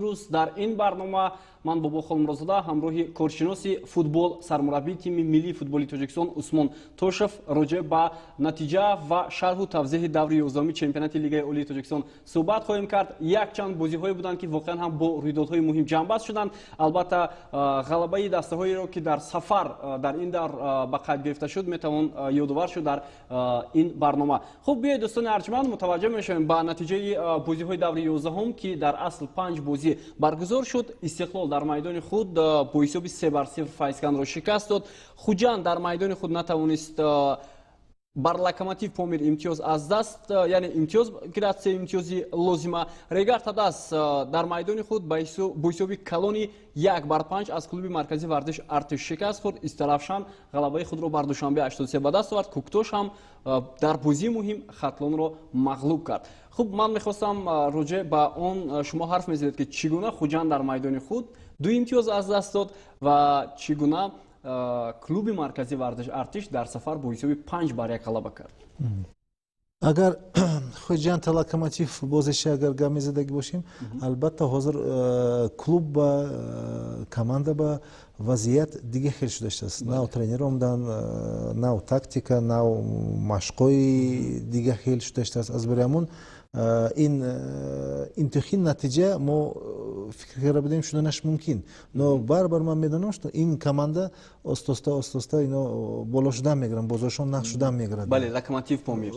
Имрӯз дар ин барнома ман Бобо Холмуродзода ҳамроҳи коршиноси футбол, сармураббии тими миллии футболи Тоҷикистон Усмон Тошев роҷеъ ба натиҷа ва шарҳу тавзеҳи даври 11-уми чемпионати Лигаи Олии Тоҷикистон суҳбат хоҳем кард. Якчанд бозиҳое буданд, ки воқеан ҳам бо рӯйдодҳои муҳим ҷамъбаст шуданд. Албатта, ғалабаи дастаҳоеро, ки дар сафар дар ин давр ба қайд гирифта шуд, метавон ёдовар шуд дар ин барнома. Хуб, биёед, дӯстони арҷманд, мутаваҷҷеҳ мешавем ба натиҷаи бозиҳои даври 11-ум, ки дар асл 5 бозӣ баргузор шуд. Истиқлол дар майдони худ бо ҳисоби 3-0 Файзкандро шикаст дод. Хуҷанд дар майдони худ натавонист бар Локомотив Помир имтиёз аз даст, яъне имтиёз гирад, се имтиёзи лозима. Регар Тадас дар майдони худ бо ҳисоби калони 1-5 аз клуби марказии варзиш Артиш шикаст хӯрд. Истаравшан ғалабаи худро бар Душанбе 83 ба даст овард. Куктош ҳам дар бозии муҳим Хатлонро мағлуб кард. Хуб, ман мехостам роҷеъ ба он шумо ҳарф мезанед, ки чӣ гуна Хуҷанд дар майдони худ 2 имтиёз аз даст дод ва чӣ гуна клуби марказии варзиш Артиш дар сафар бо ҳисоби 5-1 ғалаба кард. Агар Хуҷанд Локомотив бозиша агар гап мезадагӣ бошем, албатта ҳозир клуб ба команда ба вазъият дига хел шуда шудааст. Нав тренер омадан, нав тактика, нав машқҳои дига хел шуда шудааст. Аз барои ҳамон ин интихи натиҷа мо фикр карда будем шуданаш мумкин, но баробар ман медонам, что ин команда остоста остоста ино боло шудан мегиранд, бозоршон нақш шудан мегирад. Бале, Локомотив Помир,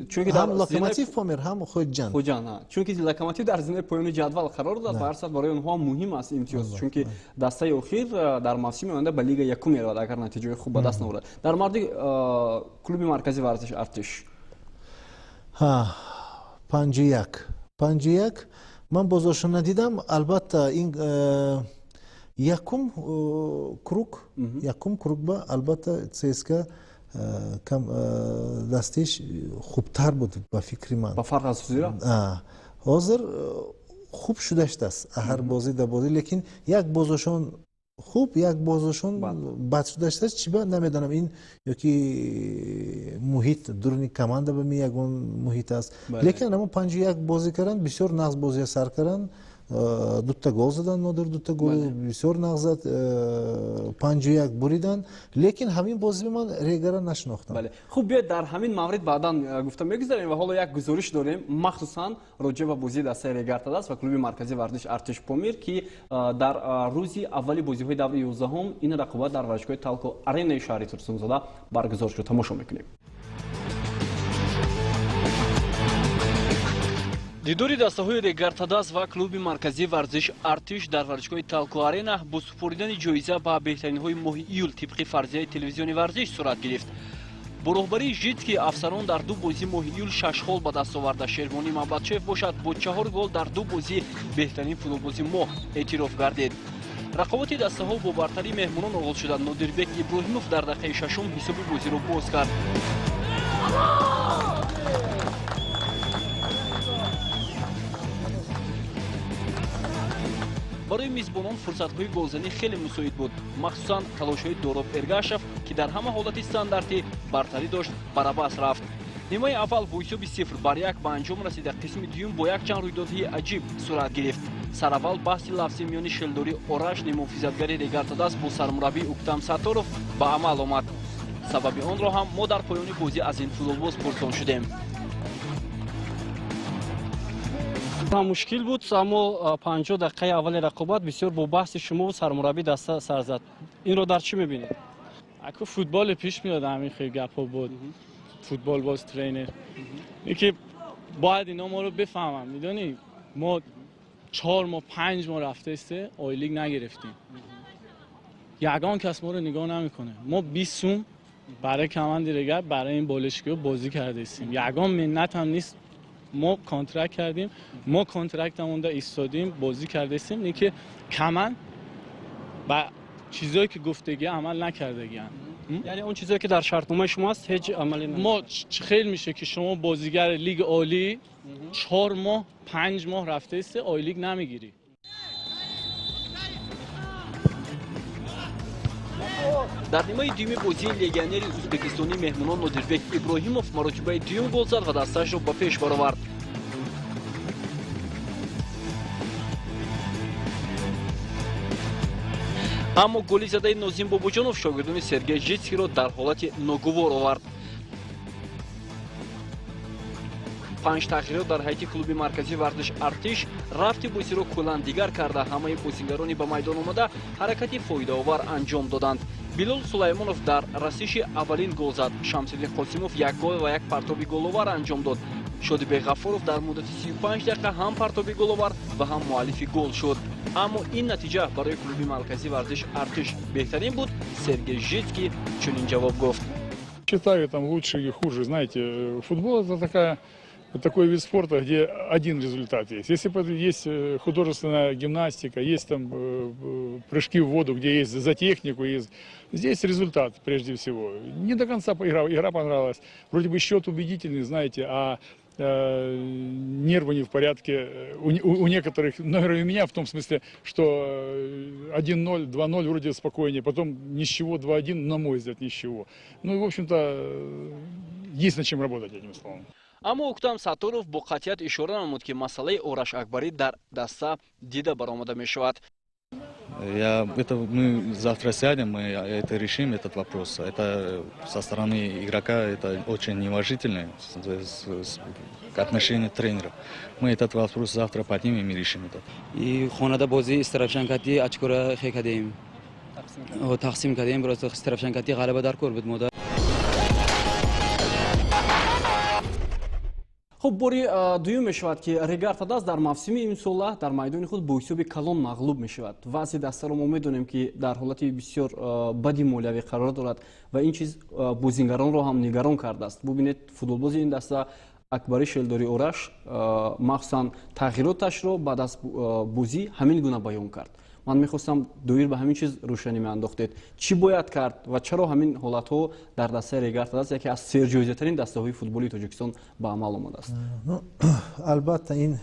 чунки ҳам Локомотив Помир, ҳам Хуҷанд. Хуҷанд, чунки Локомотив дар зинаи поёни ҷадвал қарор дорад, ба ҳар сурат барои онҳо муҳим аст имтиёз, чунки дастаи охир дар мавсими оянда ба Лига якум меравад, агар натиҷаҳои хуб ба даст наорад. Дар мавриди клуби марказии варзиш Артиш 5-1, 5-1 ман бозоршон надидам. Албатта, ин якум круг, якум круг ба албатта ЦСКА кам дастиш хубтар буд, ба фикри ман. Ба фарқ аз ҳозира. Ҳозир хуб шуда шудааст ҳар бозӣ да бозӣ, лекин як бозошон хуб, як бозошон бад шуда шудааст. Чӣ ба намедонам, ин ёки муҳит дуруни команда ба ми ягон муҳит аст, лекин амо 5-1 бозӣ карданд, бисёр нағз бозия сар карданд, дута гол заданд, Нодир дута гол бисёр нағз зад, 5-1 буриданд, лекин ҳамин бозӣ ман Регара нашинохтам. Бале, хуб, биёед, дар ҳамин маврид баъдан гуфта мегузарем ва ҳоло як гузориш дорем, махсусан роҷеъ ба бозии дастаи Регар Тадас ва клуби марказии варзиш Артиш Помир, ки дар рӯзи аввали бозиҳои даври 11-ум ин рақобат дар варзишгоҳи Талко Аренаи шаҳри Турсунзода баргузор шуд. Тамошо мекунем. Дидори дастаҳои Регар Тадас ва клуби марказии варзиш Артиш дар варзишгоҳи Талко Арена бо супоридани ҷоиза ба беҳтаринҳои моҳи июл тибқи фарзияи телевизиони варзиш сурат гирифт. Бо роҳбарии Житский афсарон дар ду бозӣ моҳи июл 6 хол ба даст оварда. Шервонӣ Мамбатшев бошад, бо 4 гол дар ду бозӣ беҳтарин футболбози моҳ эътироф гардид. Рақобати дастаҳо бо бартарии меҳмонон оғоз шуда. Нодирбек Иброҳимов дар дақиқаи шашум ҳисоби бозиро боз кард. Барои мизбонон фурсатҳои голзанӣ хеле мусоид буд, махсусан талошҳои Дороб Эргашев, ки дар ҳама ҳолати стандартӣ бартарӣ дошт, барабас рафт. Нимаи аввал бо ҳисоби 0-1 ба анҷом расида, қисми дуюм бо якчанд рӯйдодҳои аҷиб сурат гирифт. Сараввал баҳси лафзӣ миёни шелдори Ораш, муҳофизатгари Регар Тадас, бо сармураббӣ Уктам Сатторов ба амал омад. Сабаби онро ҳам мо дар поёни бозӣ аз ин футболбоз пурсон шудем. Мушкил буд, аммо 50 дақиқаи аввали рақобат бисёр бо баҳси шумову сармураббӣ даста сар зад. Инро дар чӣ мебинед? Аку футболе пеш меояд, ҳамин хел гапҳо буд. Футбол боз тренер. Ки бояд ино моро бифаҳманд, медонӣ, мо 4 моҳ, 5 моҳ рафтаисте ойлик нагирифтем. Ягон кас моро нигоҳ намекунад. Мо 20 сум барои команди Регар, барои ин болишгоҳ бозӣ кардаистем. Ягон миннат ҳам нест. Мо контракт кардем, мо контрактамонда истодем, бозӣ кардаистем, не ки каман ба чизое ки гуфтагӣ амал накардагианд. Яъне он чизое ки дар шартномаи шумо аст, ҳеҷ амале мо хел мише ки шумо бозигари лиги олӣ 4 моҳ, 5 моҳ рафтаисте ойлик намегирӣ. Дар нимаи дуюми бозии легионери ӯзбекистонӣ меҳмонон Нодирбек Иброҳимов маротибаи дуюм гол зад ва дастаашро ба пеш баровард. Аммо голи задаи Нозим Бобоҷонов шогирдони Сергей Житскийро дар ҳолати ногувор овард. 5 тағйирот дар ҳайати клуби марказии варзиш Артиш рафти бозиро куллан дигар карда, ҳамаи бозигарони ба майдон омада ҳаракати фоидаовар анҷом доданд. Билол Сулаймонов дар расиши аввалин гол зад. Шамсиддин Қосимов як гол ва як партоби головар анҷом дод. Шодибек Ғафуров дар муддати 35 дақиқа ҳам партоби головар ва ҳам муаллифи гол шуд. Аммо ин натиҷа барои клуби марказии варзиш Артиш беҳтарин буд. Сергей Житский чунин ҷавоб гуфт. Считаю, там лучше или хуже. Знаете, футбол это такой вид спорта, где один результат есть. Если есть художественная гимнастика, есть там прыжки в воду, где есть за технику, есть... Здесь результат прежде всего. Не до конца игра понравилась. Вроде бы счет убедительный, знаете, а нервы не в порядке у некоторых, наверное, у меня в том смысле, что 1-0, 2-0 вроде спокойнее, потом ни с чего 2-1, на мой взгляд, ни с чего. Ну и, в общем-то, есть над чем работать, одним словом. Аммо Уктам Сатторов бо қатъият ишора намуд, ки масъалаи Ораш Акбарӣ дар даста дида баромада мешавад. Это мы завтра сядем, мы это решим, этот вопрос. Это со стороны игрока это очень неуважительно к отношению тренера. Мы этот вопрос завтра поднимем и решим это. И хонада бози Истаравшанкати очкора хе кадем. Тақсим кадем, просто Истаравшанкати ғалаба дар кор буд мода. Хуб, бори дуюм мешавад, ки Регар Тадаз дар мавсими имсола дар майдони худ бо ҳисоби калон мағлуб мешавад. Вазъи дастаро мо медонем, ки дар ҳолати бисёр бади молиявӣ қарор дорад ва ин чиз бозингаронро ҳам нигарон кардааст. Бубинед, футболбози ин даста Акбари Шелдори Ораш махсусан тағйироташро баъд аз бозӣ ҳамин гуна баён кард. Ман мехостам доир ба ҳамин чиз рӯшанӣ меандохтед. Чӣ бояд кард ва чаро ҳамин ҳолатҳо дар дастаи Регар Тадаз, яке аз серҷоизатарин дастаҳои футболи Тоҷикистон, ба амал омадааст? Албатта, ин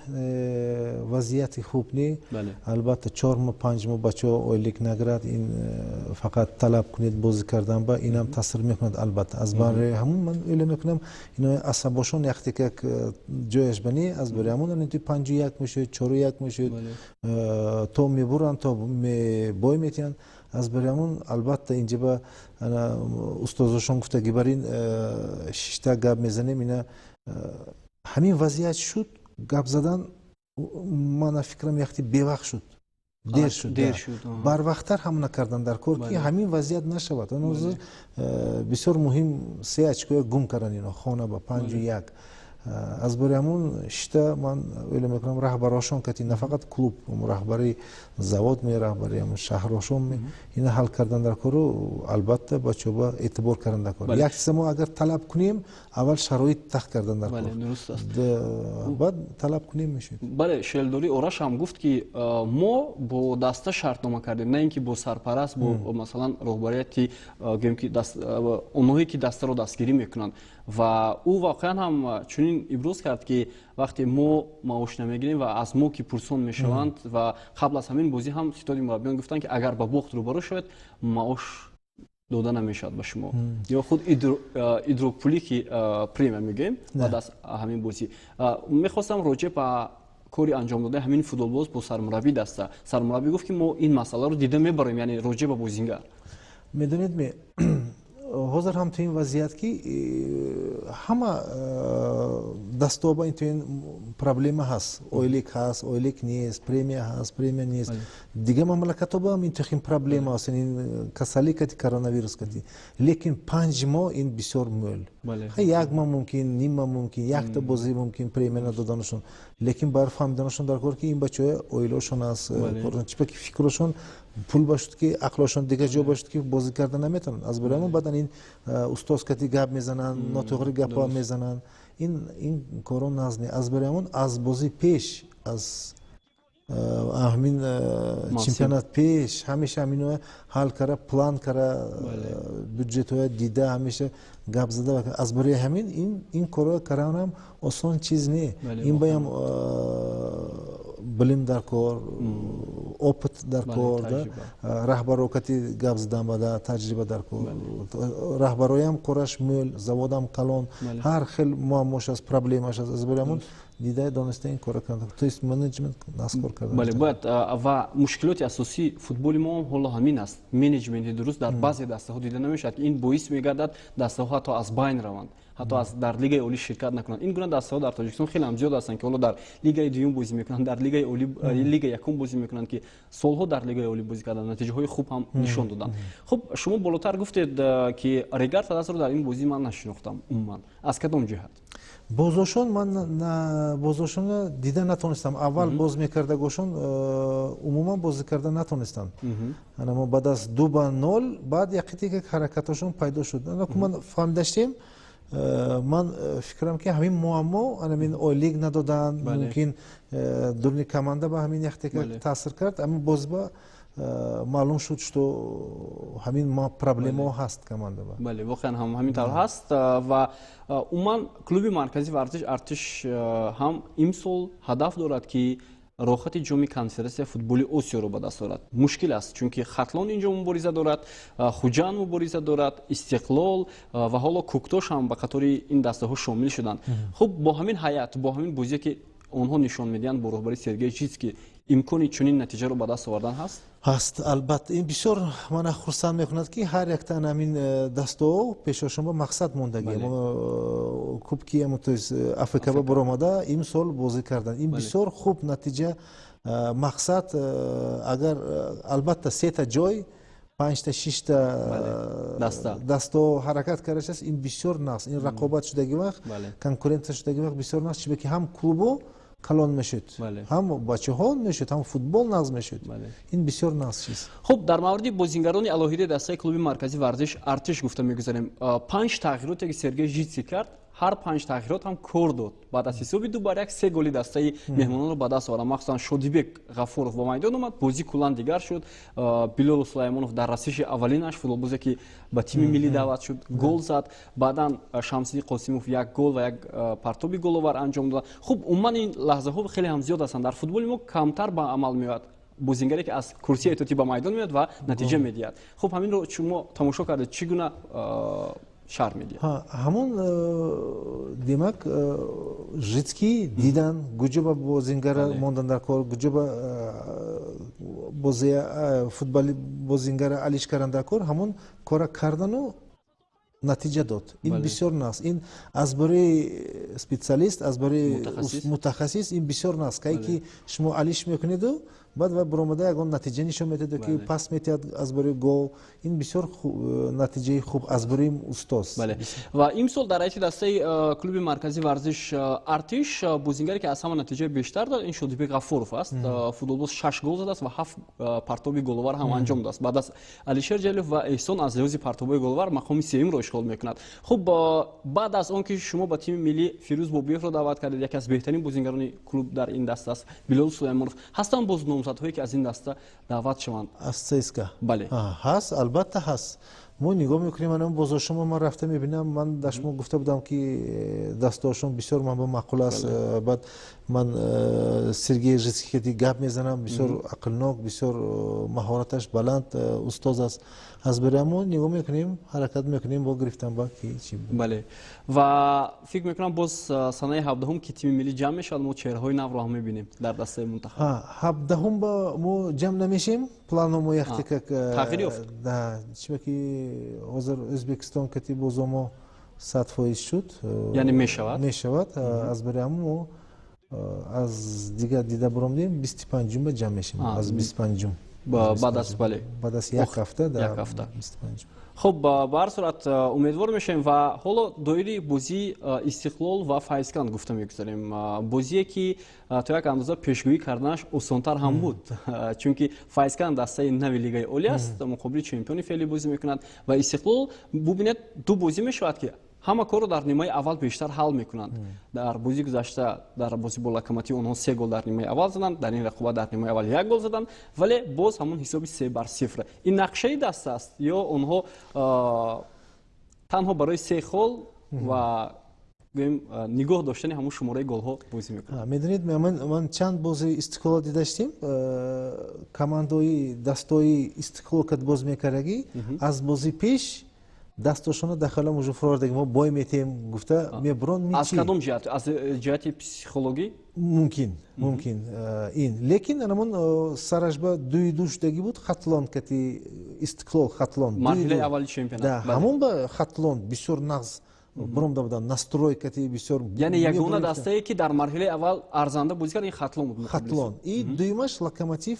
вазъияти хуб не. Албатта, 4 моҳ, 5 моҳ бачаҳо ойлик нагирад, ин фақат талаб кунед бозӣ кардан ба инам таъсир мекунад. Албатта, аз барои ҳамун ман ӯйло мекунам, ино асабошон яхте как ҷояш ба не, аз барои ҳамун 5-1 мешавад, 4-1 мешавад, то мебуранд, то бой метиҳанд. Аз барои ҳамун албатта инҷа ба устозошон гуфтаги бар ин шишта гап мезанем. Ина ҳамин вазъият шуд, гап задан мана фикрам яхти бевақт шуд, дер шуд. Барвақттар ҳамна кардан дар кор, ки ҳамин вазъият нашавад. Бисёр муҳим се очкоя гум кардан ино хона ба 5-1. Аз барои ҳамун шита ман ӯйло мекунам, раҳбарошон кати на фақат клуб, раҳбари завод ме, раҳбари ҳамун шаҳрошон ме, ина ҳал кардан дар кору албатта бачаҳо эътибор кардан дар кор. Як чиза мо агар талаб кунем, аввал шароит тахт кардан дар кор, баъд талаб кунем мешавад. Бале, Шелдори Ораш ҳам гуфт, ки мо бо даста шартнома кардем, на ин ки бо сарпараст, бо масалан роҳбарияти, гӯем ки онҳое ки дастаро дастгирӣ мекунанд. Ва ӯ воқеан ҳам чунин иброз кард, ки вақте мо маош намегирем ва аз мо ки пурсон мешаванд, ва қабл аз ҳамин бозӣ ҳам ситоди мураббиён гуфтанд, ки агар ба бохт рӯбарӯ шавед, маош дода намешавад ба шумо, ё худ идрокпулӣ, ки премия мегӯем. Баъд аз ҳамин бозӣ мехостам роҷеъ ба кори анҷом додаи ҳамин футболбоз бо сармураббӣ даста. Сармураббӣ гуфт, ки мо ин масъаларо дида мебарем, яъне роҷеъ ба бозингар. Медонед, ме ҳозир ҳам то ин вазъият, ки ҳама дастоба ин то ин проблема ҳаст, ойлик ҳаст, ойлик нест, премия ҳаст, премия нест. Дигар мамлакатҳо ба ҳам ин то ин проблема ҳаст, ин касалӣ кати, коронавирус кати. Лекин 5 моҳ ин бисёр мӯл. Як моҳ мумкин, ним моҳ мумкин, якта бозӣ мумкин премия надоданашон, лекин бар фаҳмиданашон дар кор, ки ин бачаҳо оилашон аст, чипа ки фикрашон пул бошад, ки ақлашон дигар ҷо бошад, ки бозӣ карда наметавонанд. Аз барои ҳамон баъдан ин устоз кати гап мезананд, нотуғри гапҳо мезананд. Ин коро наз не. Аз барои ҳамон аз бозӣ пеш, аз ҳамин чемпионат пеш ҳамеша ҳамино ҳал кара, план кара, бюджетҳоя дида, ҳамеша гап зада. Аз барои ҳамин ин корро карданам осон чиз не. Ин баям билим дар кор, опыт дар кор, раҳбаро кати гап задан бада, таҷриба дар кор. Раҳбароям кораш мӯл, заводам калон, ҳар хел муаммош аст, проблемаш аст. Аз барои ҳамон Дида дониста ин кора кардан, то есть менеҷмент нағз кор кардан. Бале, бояд. Ва мушкилоти асосии футболи мо ҳоло ҳамин аст: менеҷменти дуруст дар баъзе дастаҳо дида намешавад, ки ин боис мегардад, дастаҳо ҳатто аз байн раванд, ҳатто аз дар лигаи олӣ ширкат накунанд. Ин гуна дастаҳо дар Тоҷикистон хеле ҳам зиёд ҳастанд, ки ҳоло дар лигаи дуюм бозӣ мекунанд, дар лигаи олӣ, лигаи якум бозӣ мекунанд, ки солҳо дар лигаи олӣ бозӣ карданд, натиҷаҳои хуб ҳам нишон доданд. Хуб, шумо болотар гуфтед, ки Регар Тадазро дар ин бозӣ ман нашинохтам. Умуман, аз кадом ҷиҳат? Бозошон ман бозошонро дида натонистам. Аввал боз мекардагошон умуман бозӣ карда натонистанд. Ана мо баъд аз 2-0 баъд яқитика ҳаракатошон пайдо шуд. Ман фаҳмидаштем, ман фикрам, ки ҳамин муаммо анамин ойлик надодан мумкин, дурни команда ба ҳамин яхтека таъсир кард. Аммо боз ба маълум шуд, что ҳамин проблемаҳо ҳаст команда ба. Бале, воқеан ҳам ҳамин тавр ҳаст. Ва умуман, клуби марказии варзиш Артиш ҳам имсол ҳадаф дорад, ки роҳхати ҷоми Конфедератсияи футболи Осиёро ба даст орад. Мушкил аст, чунки Хатлон инҷо мубориза дорад, Хуҷанд мубориза дорад, Истиқлол ва ҳоло Куктош ҳам ба қатори ин дастаҳо шомил шуданд. Хуб, бо ҳамин ҳайат, бо ҳамин бозие, ки онҳо нишон медиҳанд, бо роҳбари Сергей Житский имкони чунин натиҷаро ба даст овардан ҳаст? Ҳаст, албатта. Ин бисёр мана хурсанд мекунад, ки ҳар якта ҳамин дастаҳо пешошон ба мақсад мондагӣ, кубки, то есть АФК ба баромада имсол бозӣ кардан, ин бисёр хуб натиҷа. Мақсад агар, албатта, сета ҷой, панҷта, шишта дастаҳо ҳаракат кардааст, ин бисёр нағз. Ин рақобат шудаги вақт, конкуренция шудаги вақт бисёр нағз, чунки ҳам клубо калон мешуд, ҳам бачаҳо мешуд, ҳам футбол нағз мешуд. Ин бисёр нағз чиз. Хуб, дар мавриди бозингарони алоҳидаи дастаи клуби марказии варзиш Артиш гуфта мегузарем. Панҷ тағйироте, ки Сергей Житский кард, ҳар панҷ тағйирот ҳам кор дод. Баъд аз ҳисоби 2-1 се голи дастаи меҳмононро ба даст овард. Махсусан Шодибек Ғафуров ба майдон омад, бозӣ куллан дигар шуд. Билолу Сулаймонов дар расиши аввалинаш, футболбозе, ки ба тими миллӣ даъват шуд, гол зад. Баъдан Шамсиддин Қосимов як гол ва як партоби головар анҷом дод. Хуб, умуман, ин лаҳзаҳо хеле ҳам зиёд ҳастанд. Дар футболи мо камтар ба амал меояд бозингаре, ки аз курсии эҳтиётӣ ба майдон меояд ва натиҷа медиҳад. Хуб, ҳаминро шумо тамошо кардед, чӣ гуна шарҳ медиҳад? Ҳамон демак, Житский дидан, куҷо ба бозингара мондан дар кор, куҷо ба футболи бозингара алиш кардан дар кор, ҳамон кора кардану натиҷа дод. Ин бисёр нағз. Ин аз бораи специалист, аз бораи мутахассис ин бисёр нағз, кай ки шумо алиш мекунеду, баъд ва баромада ягон натиҷа нишон медиҳад, ки пас метиҳад аз бораи гол. Ин бисёр натиҷаи хуб аз бораи устоз. Бале, ва имсол дар ҳайати дастаи клуби марказии варзиш Артиш бозингаре, ки аз ҳама натиҷаи бештар дод, ин Шодибек Ғафуров аст. Футболбоз шаш гол задааст ва ҳафт партоби головар ҳам анҷом додааст. Баъд аз Алишер Ҷалилов ва Эҳсон аз лиҳози партобҳои головар мақоми сеюмро ишғол мекунад. Хуб, баъд аз он ки шумо ба тими миллӣ Фирӯз Бобиевро даъват кардед, яке аз беҳтарин бозингарони клуб дар ин даста аст, Билол Сулаймонов, ҳастанд боз номзадҳое, ки аз ин даста даъват шаванд? Аз ЦСКА? Бале. Ҳаст, албатта, ҳаст. Мо нигоҳ мекунем, ана бозошумо ман рафта мебинам. Ман дар шумо гуфта будам, ки дастаҳошон бисёр ман ба маъқул аст. Баъд ман Сергей Житский гап мезанам, бисёр ақлнок, бисёр маҳораташ баланд устоз аст. Аз барои мо нигоҳ мекунем, ҳаракат мекунем бо гирифтан ба ки чи. Бале, ва фикр мекунам, боз санаи 17-ум, ки тими миллӣ ҷамъ мешавад, мо чеҳраҳои навро ҳам мебинем дар дастаи мунтахаб. 17-ум ба мо ҷамъ намешем, плано мо яхте как тағйир ёфт. Чиба ки ҳозир Ӯзбекистон кати бозо мо 100% шуд. Яъне мешавад? Мешавад. Аз барои ҳамон мо аз дигар дида буромдем, 25-ум ба ҷамъ мешем, аз 25-ум. Баъд аз, бале. Баъд аз як ҳафта. Як ҳафта. Хуб, ба ҳар сурат, умедвор мешавем. Ва ҳоло доири бозии Истиқлол ва Файзканд гуфта мегузарем, бозие, ки то як андоза пешгӯӣ карданаш осонтар ҳам буд, чунки Файзканд дастаи нави лигаи олӣ аст, муқобили чемпиони феълӣ бозӣ мекунад. Ва Истиқлол, бубинед, ду бозӣ мешавад, ки ҳама корро дар нимаи аввал бештар ҳал мекунанд. Дар бозии гузашта, дар бозӣ бо Локомотив, онҳо се гол дар нимаи аввал заданд, дар ин рақобат дар нимаи аввал як гол заданд, вале боз ҳамон ҳисоби 3-0. Ин нақшаи даста аст ё онҳо танҳо барои се хол ва, гӯем, нигоҳ доштани ҳамон шумораи голҳо бозӣ мекунанд? Медонед, ман чанд бозии Истиқлоло дидаштем. Командаои, дастаои Истиқлол кад боз мекардагӣ, аз бозӣ пеш Дастошона дахалам уже фурордаги мо бой метем гуфта мебурон. Аз кадом ҷиҳат? Аз ҷиҳати психологӣ? Мумкин ин, лекин анамон сараш ба дуи ду шудагӣ буд Хатлон кати Истиқлол, Хатлон. Марҳилаи аввали чемпионат. Ҳамон ба Хатлон бисёр нағз буромда буданд, настрой кати бисёр. Яъне ягона дастае, ки дар марҳилаи аввал арзанда бозӣ кард, ин Хатлон буд. Хатлон и дуюмаш Локомотив.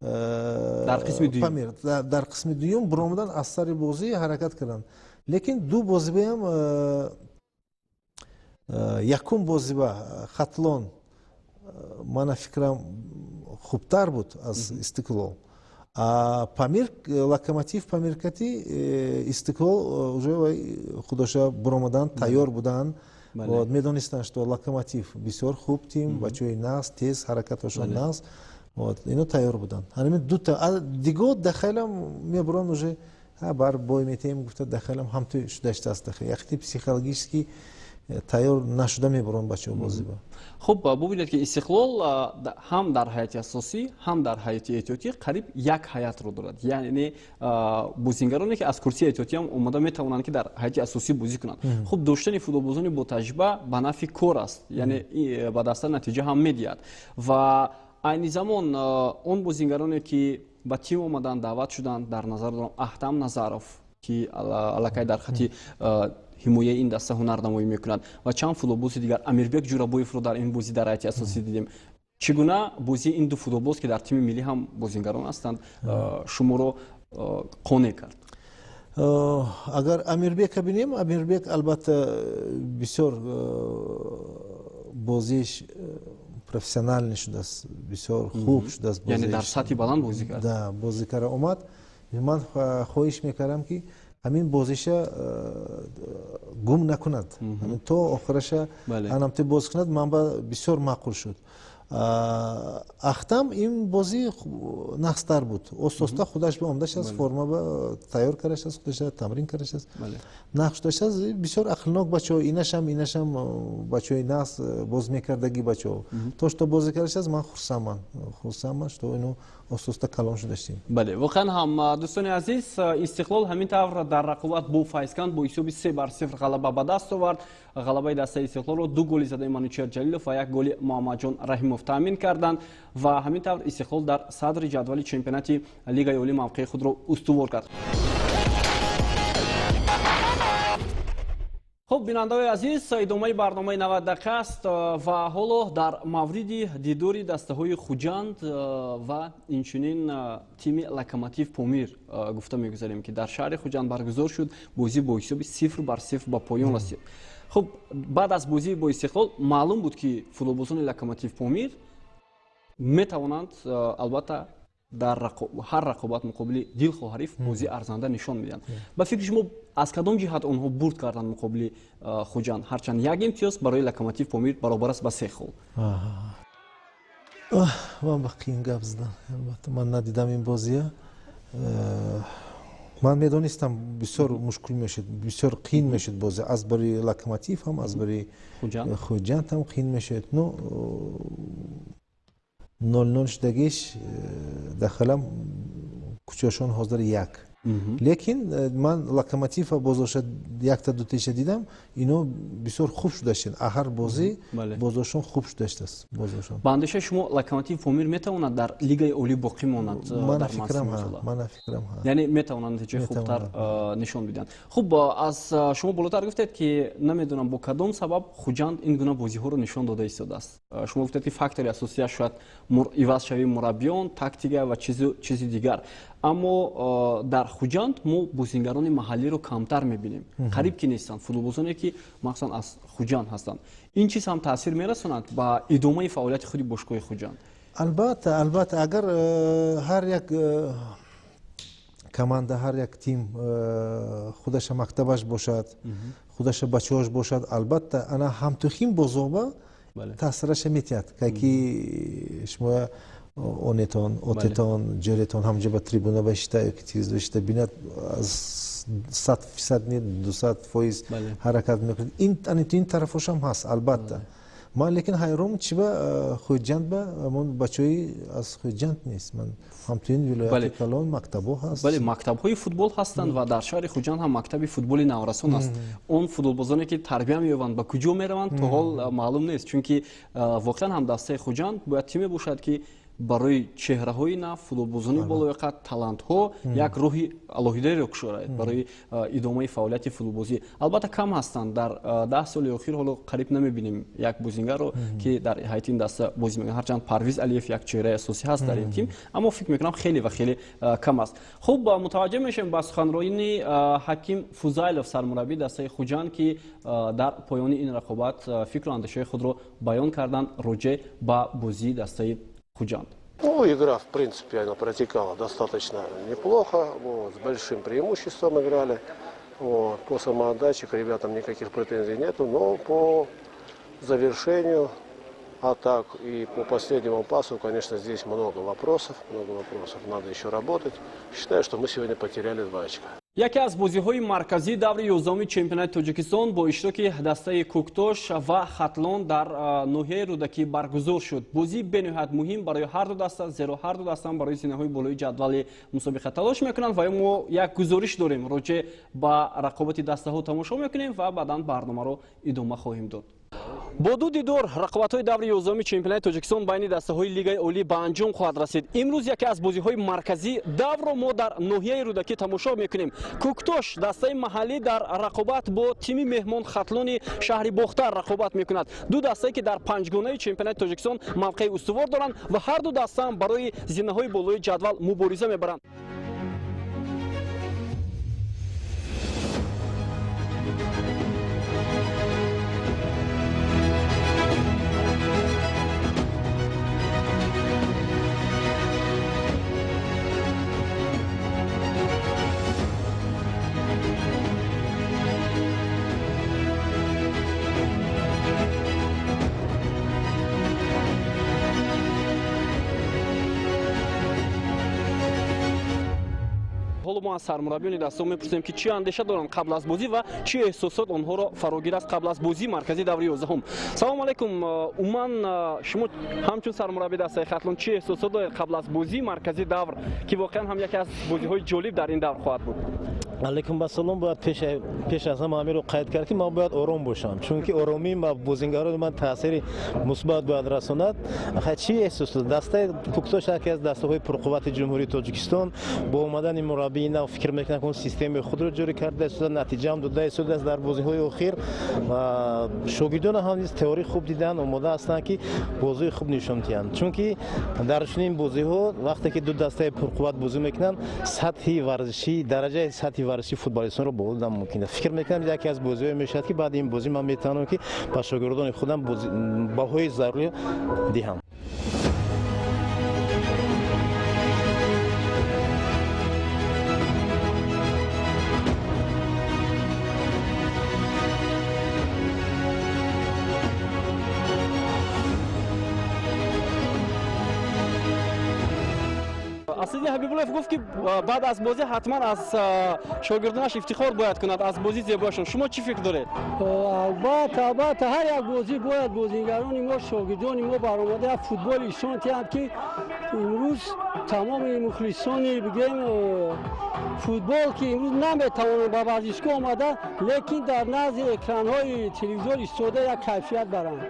Дар қисми дуюм. Дар қисми дуюм буромадан, аз сари бозӣ ҳаракат карданд, лекин ду бозибаам, якум бозиба Хатлон, мана фикрам, хубтар буд аз Истиқлол. Памир, Локомотив Памир кати Истиқлол уже худоша буромадан тайёр буданд, медонистанд, что Локомотив бисёр хуб тим, бачаҳои нағз, тез ҳаракаташон нағз, ино тайёр буданд. Ҳамин дута диго дахайлам мебуранд, уже бар бой метаем гуфта, дахайлам ҳамту шудаштааст, яхти психологически тайёр нашуда мебуранд бачаҳо бозиба. Хуб, бубинед, ки Истиқлол ҳам дар ҳайати асосӣ, ҳам дар ҳайати эҳтиётӣ қариб як ҳайатро дорад, яъне бозингароне, ки аз курсии эҳтиётиам омода, метавонанд, ки дар ҳайати асосӣ бозӣ кунанд. Хуб, доштани футболбозони ботаҷриба ба нафъи кор аст, яъне ба даста натиҷа ҳам медиҳад. Ва айни замон он бозингароне, ки ба тим омаданд, даъват шуданд, дар назар дорам Аҳтам Назаров, ки аллакай дар хати ҳимояи ин даста ҳунарнамоӣ мекунад, ва чанд футболбози дигар, Амирбек Ҷурабоевро дар ин бозӣ дар ҳайати асосӣ дидем. Чӣ гуна бозии ин ду футболбоз, ки дар тими миллӣ ҳам бозингарон ҳастанд, шуморо қонеъ кард? Агар Амирбека бинем, Амирбек албатта бисёр бозиш профессиональный шудааст, бисёр хуб шудааст. Яъне дар сатҳи баланд бозӣ кард. Да, бозӣ карда омад. Ман хоҳиш мекардам, ки ҳамин бозиша гум накунад, то охираша анамте боз кунад. Ман ба бисёр маъқул шуд. Ахтам ин бозӣ нағзтар буд, оста-оста худаш ба омадаш аст, форма ба тайёр кардаш аст, худаша тамрин кардаш аст, нағз шудаш аст. Бисёр ақлнок бачаҳо, инашам бачаҳои нағз боз мекардагӣ бачаҳо, то что бозӣ кардаш аст, ман хурсандман, что ино оста-оста калон шудаштем. Бале, воқеан ҳам, дӯстони азиз, Истиқлол ҳамин тавр дар рақобат бо Файзканд бо ҳисоби 3-0 ғалаба ба даст овард. Ғалабаи дастаи Истиқлолро ду голи задаи Манучер Ҷалилов ва як голи Муҳаммадҷон Раҳимов таъмин карданд. Ва ҳамин тавр Истиқлол дар садри ҷадвали чемпионати Лигаи Олӣ мавқеи худро устувор кард. Хуб, бинандаҳои азиз, идомаи барномаи 90 дақиқа аст ва ҳоло дар мавриди дидори дастаҳои Хуҷанд ва инчунин тими Локомотив Помир гуфта мегузарем, ки дар шаҳри Хуҷанд баргузор шуд. Бозӣ бо ҳисоби 0-0 ба поён расид. Хуб, баъд аз бозии бо Истиқлол маълум буд, ки футболбозони Локомотив Помир метавонанд, албатта, дар ҳар рақобат муқобили дилхоҳ ҳариф бозии арзанда нишон медиҳанд. Ба фикри шумо, аз кадом ҷиҳат онҳо бурд карданд муқобили Хуҷанд, ҳарчанд як имтиёз барои Локомотив Помир баробар аст ба се хол? Ман ба қиин гап задам, албатта ман надидам ин бозия. Ман медонистам, бисёр мушкил мешуд, бисёр қиин мешуд бозӣ, аз барои Локомотив ҳам, аз барои Хуҷанд ҳам қиин мешуд. Ну, 0-0 шудагиш дахалам кучошон ҳозир як, лекин ман Локомотива бозоша якта дутеша дидам, ино бисёр хуб шудаштанд, ҳар бозӣ бозошон хуб шудаштааст бозошон. Ба андешаи шумо, Локомотив Помир метавонад дар Лигаи Олӣ боқӣ монад? Ман фикрам. Яъне метавонад натиҷаи хубтар нишон бидиҳанд. Хуб, аз шумо болотар гуфтед, ки намедонам бо кадом сабаб Хуҷанд ин гуна бозиҳоро нишон дода истодааст. Шумо гуфтед, ки фактори асосияш шояд иваз шавии мураббиён, тактика ва чизи дигар, аммо дар Хуҷанд мо бозингарони маҳаллиро камтар мебинем, қариб ки нестанд футболбозоне, ки махсусан аз Хуҷанд ҳастанд. Ин чиз ҳам таъсир мерасонад ба идомаи фаъолияти худи бошгоҳи Хуҷанд? Албатта, агар ҳар як команда, ҳар як тим худаша мактабаш бошад, худаша бачаҳош бошад, албатта ана ҳамтухим бозоба таъсираша метиҳад, ки шумо онетон, отетон, ҷеретон ҳамҷа ба трибуна башита ё ки телевизор башита бинад, аз 100% не, 200% ҳаракат мекунад. Ин тарафошам ҳаст, албатта. Ман лекин ҳайрон, чи ба Хуҷанд ба ҳамон бачаҳои аз Хуҷанд нест. Ман ҳамчунин вилояти калон мактабҳо ҳаст. Бале, мактабҳои футбол ҳастанд ва дар шаҳри Хуҷанд ҳам мактаби футболи наврасон аст. Он футболбозоне ки тарбия меёбанд, ба куҷо мераванд, то ҳол маълум нест, чунки воқеан ҳам дастаи Хуҷанд бояд тиме бошад, ки барои чеҳраҳои нав, футболбозони болояқат, талантҳо як роҳи алоҳидаеро кушояд барои идомаи фаъолияти футболбозӣ. Албатта, кам ҳастанд. Дар 10 соли охир ҳоло қариб намебинем як бозингарро, ки дар ҳайати ин даста бозӣ мекунад. Ҳарчанд Парвиз Алиев як чеҳраи асосӣ ҳаст дар ин тим, аммо фикр мекунам, хеле ва хеле кам аст. Хуб, мутаваҷҷеҳ мешавем ба суханронии Ҳаким Фузайлов, сармураббии дастаи Хуҷанд, ки дар поёни ин рақобат фикру андешаҳои худро баён карданд роҷеъ ба бозии дастаи Худжанд. Ну, игра, в принципе, она протекала достаточно неплохо, вот, с большим преимуществом играли. Вот, по самоотдаче к ребятам никаких претензий нету, но по завершению атак и по последнему пасу, конечно, здесь много вопросов, надо еще работать. Считаю, что мы сегодня потеряли 2 очка. Яке аз бозиҳои марказии даври 11-уми чемпионати Тоҷикистон бо иштироки дастаи Кӯктош ва Хатлон дар ноҳияи Рӯдакӣ баргузор шуд. Бозӣ бениҳоят муҳим барои ҳар ду даста, зеро ҳар ду даста барои зинаҳои болои ҷадвали мусобиқа талош мекунанд. Ва мо як гузориш дорем роҷеъ ба рақобати дастаҳо, тамошо мекунем ва баъдан барномаро идома хоҳем дод. Бо ду дидор рақобатҳои даври 11-уми чемпионати Тоҷикистон байни дастаҳои Лигаи Олӣ ба анҷом хоҳад расид. Имрӯз яке аз бозиҳои марказии даврро мо дар ноҳияи Рӯдакӣ тамошо мекунем. Кӯктош, дастаи маҳаллӣ, дар рақобат бо тими меҳмон Хатлони шаҳри Бохтар рақобат мекунад. Ду дастае, ки дар панҷгонаи чемпионати Тоҷикистон мавқеи устувор доранд ва ҳар ду дастаам барои зинаҳои болои ҷадвал мубориза мебаранд. Ҳоло мо аз сармураббиёни дастаҳо мепурсем, ки чӣ андеша доранд қабл аз бозӣ ва чӣ эҳсосот онҳоро фарогир аст қабл аз бозии марказии даври 11-ум. Салому алайкум. Умуман, шумо ҳамчун сармурабби дастаи Хатлон чӣ эҳсосот доред қабл аз бозии марказии давр, ки воқеан ҳам яке аз бозиҳои ҷолиб дар ин давр хоҳад буд? Алайкум ассалом. Бояд пеш аз ҳама ҳаминро қайд кард, ки ман бояд ором бошам, чунки оромӣ ба бозингарони ман таъсири мусбат бояд расонад. Чӣ эҳсос? Дастаи Кӯктош яке аз дастаҳои пурқуввати Ҷумҳурии Тоҷикистон. Бо омадани мураббии нав фикр мекунам, ки системаи худро ҷорӣ карда истода, натиҷаам дода истодааст дар бозиҳои охир. Шогирдона ҳам низ теории хуб дидан, омода ҳастанд, ки бозии хуб нишон диҳанд, чунки дар чунин бозиҳо, вақте ки ду дастаи пурқувват бозӣ мекунанд, сатҳи варзишӣ, дараҷаи сатҳи варзиши футболистонро боло додан мумкин аст. Фикр мекунам, яке аз бозиҳое мешавад, ки баъди ин бозӣ ман метавонам, ки ба шогирдони худам баҳои зарурӣ диҳам. Аслиддин Ҳабибуллоев гуфт, ки баъд аз бозӣ ҳатман аз шогирдонаш ифтихор бояд кунад аз бозии зебояшон. Шумо чӣ фикр доред? Албатта, албатта, ҳар як бозӣ бояд бозингарони мо, шогирдони мо баромада як футболи ишон диҳанд, ки имрӯз тамоми мухлисони, бигем, футбол, ки имрӯз наметавонанд ба варзишгоҳ омада, лекин дар назди экранҳои телевизор истода як кайфият баранд.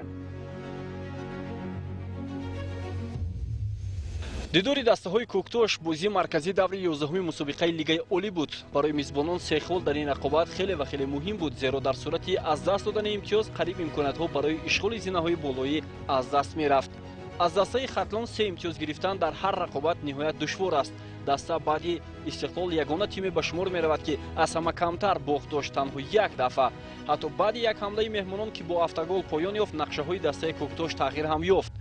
Дидори дастаҳои Кӯктош бозии марказии даври 11-уми мусобиқаи Лигаи Олӣ буд. Барои мизбонон се хол дар ин рақобат хеле ва хеле муҳим буд, зеро дар сурати аз даст додани имтиёз қариб имкониятҳо барои ишғоли зинаҳои болоӣ аз даст мерафт. Аз дастаи Хатлон се имтиёз гирифтан дар ҳар рақобат ниҳоят душвор аст. Даста баъди Истиқлол ягона тиме ба шумор меравад, ки аз ҳама камтар бохт дошт, танҳо як дафъа. Ҳатто баъди як ҳамлаи меҳмонон, ки бо автогол поён ёфт, нақшаҳои дастаи Кӯктош тағйир ҳам ёфт.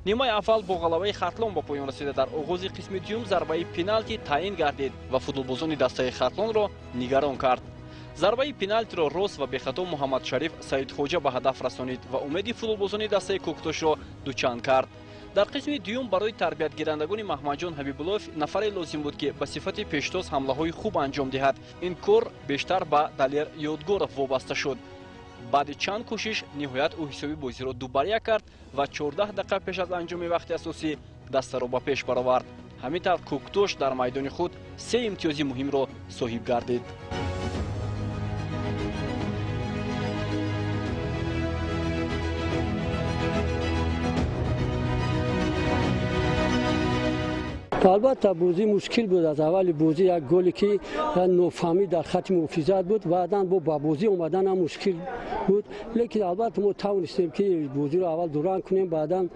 Нимаи аввал бо ғалабаи Хатлон ба поён расида, дар оғози қисми дуюм зарбаи пеналти таъин гардид ва футболбозони дастаи Хатлонро нигарон кард. Зарбаи пеналтиро рост ва бехато Муҳаммадшариф Саидхоҷа ба ҳадаф расонид ва умеди футболбозони дастаи Кӯктошро дучанд кард. Дар қисми дуюм барои тарбиятгирандагони Маҳмадҷон Ҳабибуллоев нафаре лозим буд, ки ба сифати пештоз ҳамлаҳои хуб анҷом диҳад. Ин кор бештар ба Далер Ёдгоров вобаста шуд. Баъди чанд кӯшиш ниҳоят ӯ ҳисоби бозиро 2-1 кард ва 14 дақиқа пеш аз анҷоми вақти асосӣ дастаро ба пеш баровард. Ҳамин тавр Кӯктош дар майдони худ се имтиёзи муҳимро соҳиб гардид. Албатта, бозӣ мушкил буд. Аз аввали бозӣ як голе ки нофаҳмӣ дар хати муҳофизат буд, баъдан бо ба бозӣ омадан ҳам мушкил буд, лекин албатта мо тавонистем ки бозиро аввал дуранг кунем, баъдан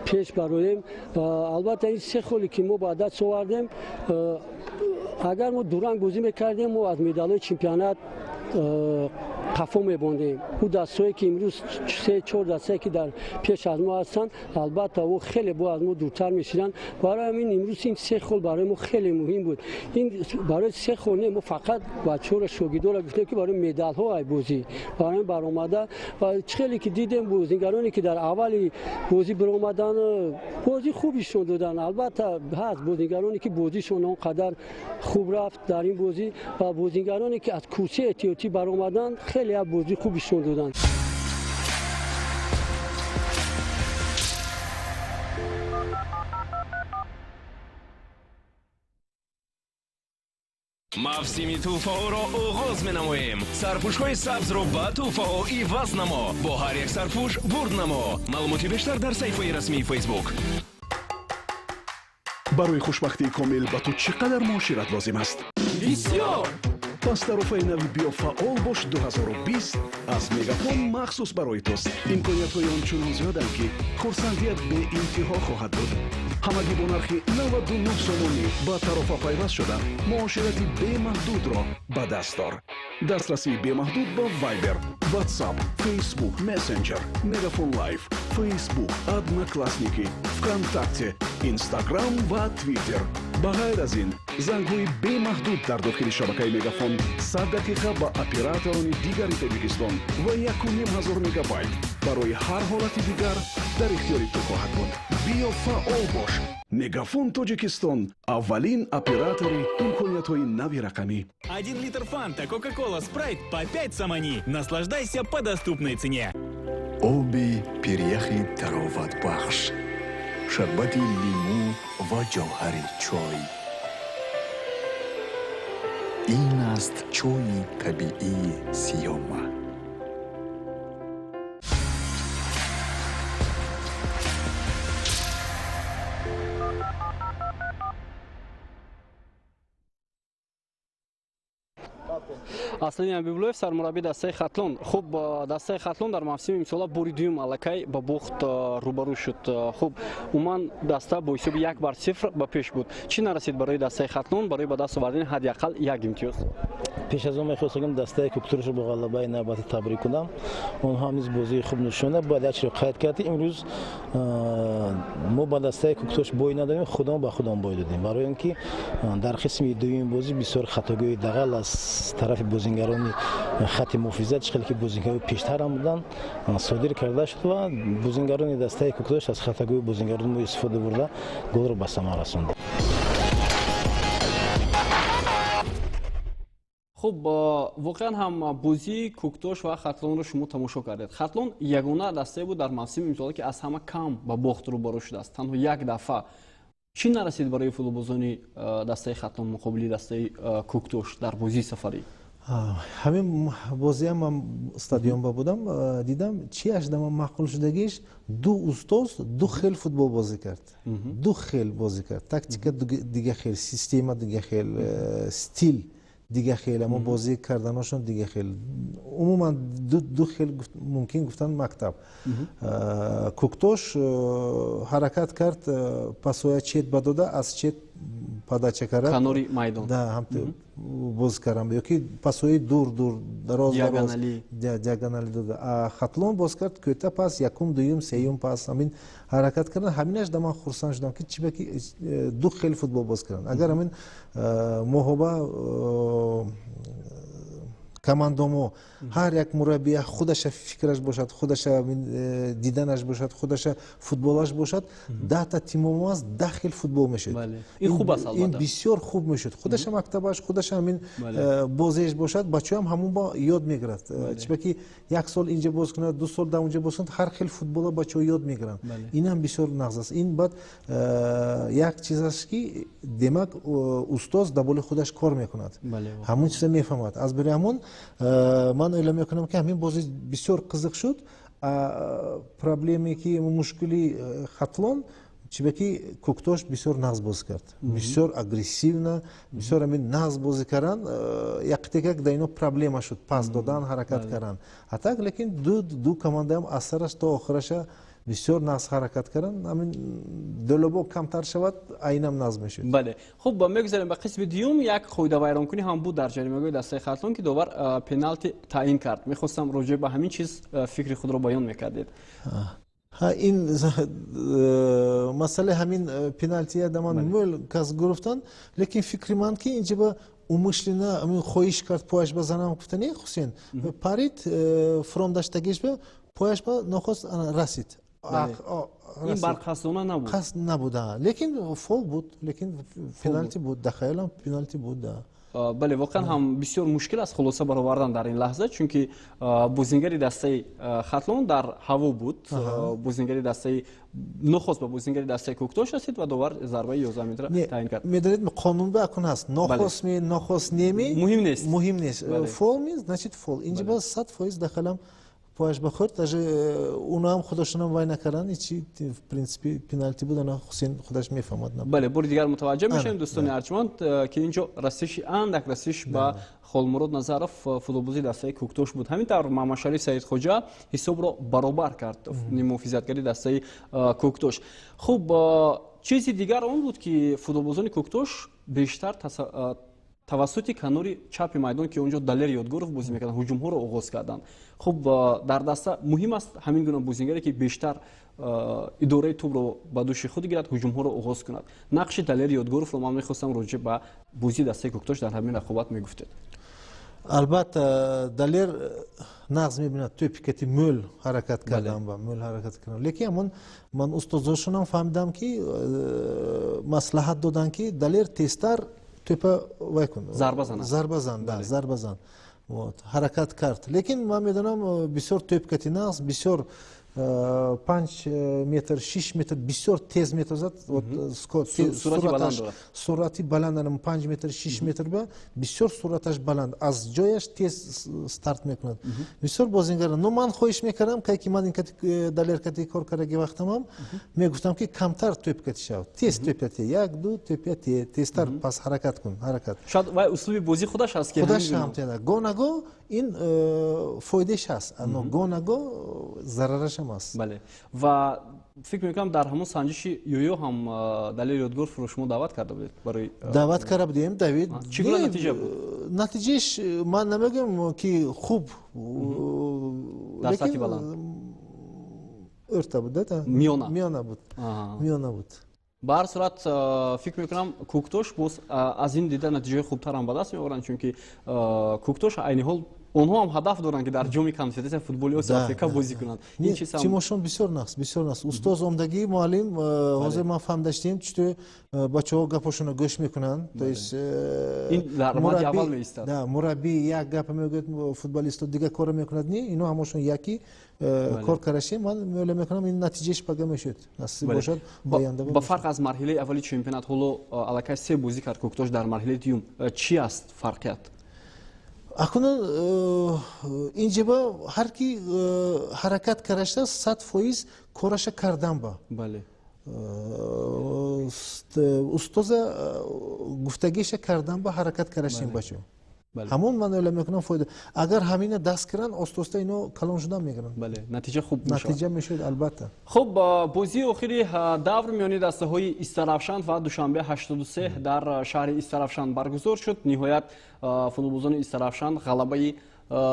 пеш бароем. Албатта, ин се холе ки мо ба даст овардем, агар мо дуранг бозӣ мекардем, мо аз медалҳои чемпионат қафо мебондем. Ӯ дастҳое ки имрӯз се чор дастае ки дар пеш аз мо ҳастанд, албатта ӯ хеле бо аз мо дуртар мешиданд. Барои ҳамин имрӯз ин се хол барои мо хеле муҳим буд. Ин барои се хол не, мо фақат бачаҳоро, шогирдоро гуфтем ки барои медалҳо ай бозӣ барои баромада. Ва хеле ки дидем, бозигароне ки дар аввали бозӣ баромадан, бозӣ хубишон доданд. Албатта, ҳаст бозигароне ки бозишон он қадар хуб рафт дар ин бозӣ ва бозигароне ки аз курсии эҳтиётӣ баромаданд, хеле як бозии хубишон доданд. Мавсими тӯҳфаҳоро оғоз менамоем. Сарпӯшҳои сабзро ба тӯҳфаҳо иваз намо. Бо ҳар як сарпӯш бурд намо. Маълумоти бештар дар саҳифаи расмии Фейсбук. Барои хушбахтии комил ба ту чӣ қадар муошират лозим аст? Бисёр. Пас тарофаи нави «Биё фаъол бош 2020» аз Мегафон махсус барои туст. Имкониятҳои он чунон зиёданд, ки хурсандият беинтиҳо хоҳад буд. Ҳамагӣ бо нархи 99 сомонӣ ба тарофа пайваст шуда, муоширати бемаҳдудро ба даст дор. Дастрасии бемаҳдуд ба Вайбер, Ватсап, Фейсбук Мессенджер, Мегафон Лайв, Фейсбук, Одноклассники, ВКонтакте, Инстаграм ва Твиттер. Ба ғайр аз ин, зангҳои бемаҳдуд дар дохили шабакаи Мегафон, 100 дақиқа ба операторони дигари Тоҷикистон ва 1500 мегабайт барои ҳар ҳолати дигар дар ихтиёри ту хоҳад буд. Биё фаъол бош. Мегафон Тоҷикистон, аввалин оператори имкониятҳои нави рақамӣ. 1 литр Фанта, Кока-Кола, Спрайт по 5 сомони. Наслаждайся по доступной цене. Оби пиряхи тароватбахш, шарбати лимӯ ва ҷавҳари чой. Ин аст чойи табиии Сиёма. Аслини Ҳабибуллоев, сармураббии дастаи Хатлон. Хуб, дастаи Хатлон дар мавсими имсола бори дуюм аллакай ба бохт рӯбарӯ шуд. Хуб, умуман даста бо ҳисоби 1-0 ба пеш буд. Чӣ нарасид барои дастаи Хатлон барои ба даст овардани ҳадди ақал як имтиёз? Пеш аз он мехостам дастаи Кӯктошро бо ғалабаи навбатӣ табрик кунам. Онҳо ҳам низ бозии хуб нишонда. Бояд як чиро қайд кард: имрӯз мо ба дастаи Кӯктош бой надодем, худам ба худам бой додем, барои он ки дар қисми дуюми бозӣ бисёр хатогӯи дағал аз тарафи бозингарони хати муҳофизат, чӣ хеле ки бозингарои пештар ҳам буданд, содир карда шуд ва бозингарони дастаи Кӯктош аз хатогӯи бозингарони мо истифода бурда, голро ба самар расонданд. Хуб, воқеан ҳам бозии Кӯктош ва Хатлонро шумо тамошо кардед. Хатлон ягона дастае буд дар мавсими имсола, ки аз ҳама кам ба бохт рӯбарӯ шудааст, танҳо як дафъа. Чӣ нарасид барои футболбозони дастаи Хатлон муқобили дастаи Кӯктош дар бозии сафарӣ? Ҳамин бозиам ман стадионба будам, дидам. Чи ашдама маъқул шудагиш, ду устоз ду хел футбол бозӣ кард, ду хел бозӣ кард, тактика дига хел, система дига хел, стил дига хел, аммо бозӣ карданашон дига хел. Умуман ду хел, мумкин гуфтан, мактаб. Кӯктош ҳаракат кард, пасоя чет ба дода, аз чет подача кард. Канори майдон. Да, боз кардам ёки пасои дур дур, дароз дароз, диагонали дода. А Хатлон боз кард кӯта пас, якум, дуюм, сеюм пас, ҳамин ҳаракат кардан. Ҳаминаш да ман хурсанд шудам, ки чиба ки ду хел футбол боз карданд. Агар ҳамин моҳоба Командамо ҳар як мураббия худаша фикраш бошад, худаша диданаш бошад, худаша футболаш бошад, 10та тимомо аст, 10 хел футбол мешуд. Ин хуб аст, албатта. Ин бисёр хуб мешуд. Худаша мактабаш, худаша ҳамин бозиаш бошад, бачаҳоам ҳамон ба ёд мегирад. Чиба ки як сол инҷа боз кунад, 2 сол дар онҷа боз кунад, ҳар хел футбола бачаҳо ёд мегиранд. Ин ҳам бисёр нағз аст. Ин баъд як чиз аст, ки демак устоз дар боли худаш кор мекунад, ҳамон чиза мефаҳмад. Аз барои ҳамон ман эълон мекунам, ки ҳамин бозӣ бисёр қизиқ шуд. Проблеме ки мушкили Хатлон чиба ки Кӯктош бисёр нағз бозӣ кард, бисёр агрессивно, бисёр ҳамин нағз бозӣ кардан, яктекак дар ино проблема шуд, пас додан, ҳаракат кардан. А так лекин ду командаам аз сараш то охираша бисёр нағз ҳаракат кардан, ҳамин дӯлобо камтар шавад, айнам нағз мешуд. Бале, хуб, мегузарем ба қисми дуюм. Як қоидавайронкунӣ ҳам буд дар ҷаримагоҳи дастаи Хатлон, ки довар пеналти таъин кард. Мехостам роҷеъ ба ҳамин чиз фикри худро баён мекардед. Ин масъалаи ҳамин пеналтия да ман мӯл кас гуфтанд, лекин фикри ман ки инҷа ба умышленно хоҳиш кард пояш ба занам гуфта не, Хусейн парид, фрондаштагиш ба пояш ба нохост расид. Ин барқасдона набуд? Қасд набуд, лекин фол буд, лекин пеналти буд, дар хаёлам пеналти буд. Бале, воқеан ҳам бисёр мушкил аст хулоса баровардан дар ин лаҳза, чунки бозингари дастаи Хатлон дар ҳаво буд, бозингари дастаи нохост ба бозингари дастаи Кӯктош расид ва довар зарбаи 11 метра таъин кард. Медонед, қонун ба акун ҳаст, нохост ми, нохост неми, муҳим нест, муҳим нест, фол ми, значит фол. Инҷа ба 100% дар хаёлам пояш бахӯрд, даже уноам худошонам вай накарданд, ҳечи, в принципе пеналти буд, ана Хусейн худаш мефаҳмад. Бале, бори дигар мутаваҷҷеҳ мешавем, дӯстони арҷманд, ки инҷо расиши андак расиш ба Холмурод Назаров, футболбози дастаи Кӯктош буд. Ҳамин тавр Маҳмадшариф Саидхоҷа ҳисобро баробар кард, муҳофизатгари дастаи Кӯктош. Хуб, чизи дигар он буд, ки футболбозони Кӯктош бештар тавассути канори чапи майдон, ки онҷо Далер Ёдгоров бозӣ мекарданд, ҳуҷумҳоро оғоз карданд. Хуб, дар даста муҳим аст ҳамин гуна бозингаре, ки бештар идораи тӯбро ба дӯши худ гирад, ҳуҷумҳоро оғоз кунад. Нақши Далер Ёдгоровро ман мехостам роҷеъ ба бозии дастаи Кӯктош дар ҳамин рақобат мегуфтед. Албатта, Далер нағз мебинад тӯпи кати мӯл ҳаракат кардан ба мӯл ҳаракат кардан, лекин ҳамон ман устозошонам фаҳмидам, ки маслиҳат доданд, ки Далер тезтар тӯпа вай кун, зарба занад, зарба зан, да, зарба зан. Вот ҳаракат кард, лекин ман медонам, бисёр тӯп кати нағз, бисёр 5 метр, 6 метр бисёр тез метозад, суръати баланд, 5 метр, 6 метр ба бисёр суръаташ баланд, аз ҷояш тез старт мекунад, бисёр бозингар. Но ман хоҳиш мекардам, кай ки ман Далер кати кор кардаги вақтамам мегуфтам, ки камтар тӯп кати шав, тез тӯп кати, як ду тӯп те, тезтар пас ҳаракат кун, ҳаракат. Шояд вай услуби бозии худаш аст, ки худаш ҳам гонаго ин фоидааш ҳаст, но гонаго зарараш ҳам аст. Бале, ва фикр мекунам, дар ҳамон санҷиши ёё ҳам Далер Ёдгоровро шумо даъват карда будед барои Даъват карда будем, Давид. Чӣ гуна натиҷа буд? Натиҷааш ман намегӯям, ки хуб, дар сатҳи баланд ӯрта буд, миёна, миёна буд, миёна буд. Ба ҳар сурат, фикр мекунам, Кӯктош боз аз ин дида натиҷаҳои хубтар ҳам ба даст меоранд, чунки Кӯктош айни ҳол онҳо ҳам ҳадаф доранд, ки дар ҷоми конфедератсияи футболи Осиё Африка бозӣ кунанд. Тимошон бисёр нағз, бисёр нағз. Устоз омдагӣ, муаллим, ҳозир ман фаҳмидаштем, чутои бачаҳо гапошонро гӯш мекунанд, то есть ин дар мадди аввал меистад. Мураббӣ як гапа мегӯяд, футболисто дигар корро мекунад, не, ино ҳамошон якӣ кор карашем. Ман меёла мекунам, ин натиҷааш пага мешуд, насиб бошад оянда. Ба фарқ аз марҳилаи аввали чемпионат, ҳоло аллакай се бозӣ кард Кӯктош дар марҳилаи дуюм, чӣ аст фарқият? Акунун инҷаба ҳар ки ҳаракат карашта, 100% кораша кардан ба устоза гуфтагиша кардан ба ҳаракат карашем бачо, ҳамон ман ӯйла мекунам фоида. Агар ҳамина даст киранд, оста-оста ино калон шудан мегиранд. Бале, натиҷа хуб мешавад. Натиҷа мешавад, албатта. Хуб, бозии охири давр миёни дастаҳои Истаравшан ва Душанбе 83 дар шаҳри Истаравшан баргузор шуд. Ниҳоят футболбозони Истаравшан ғалабаи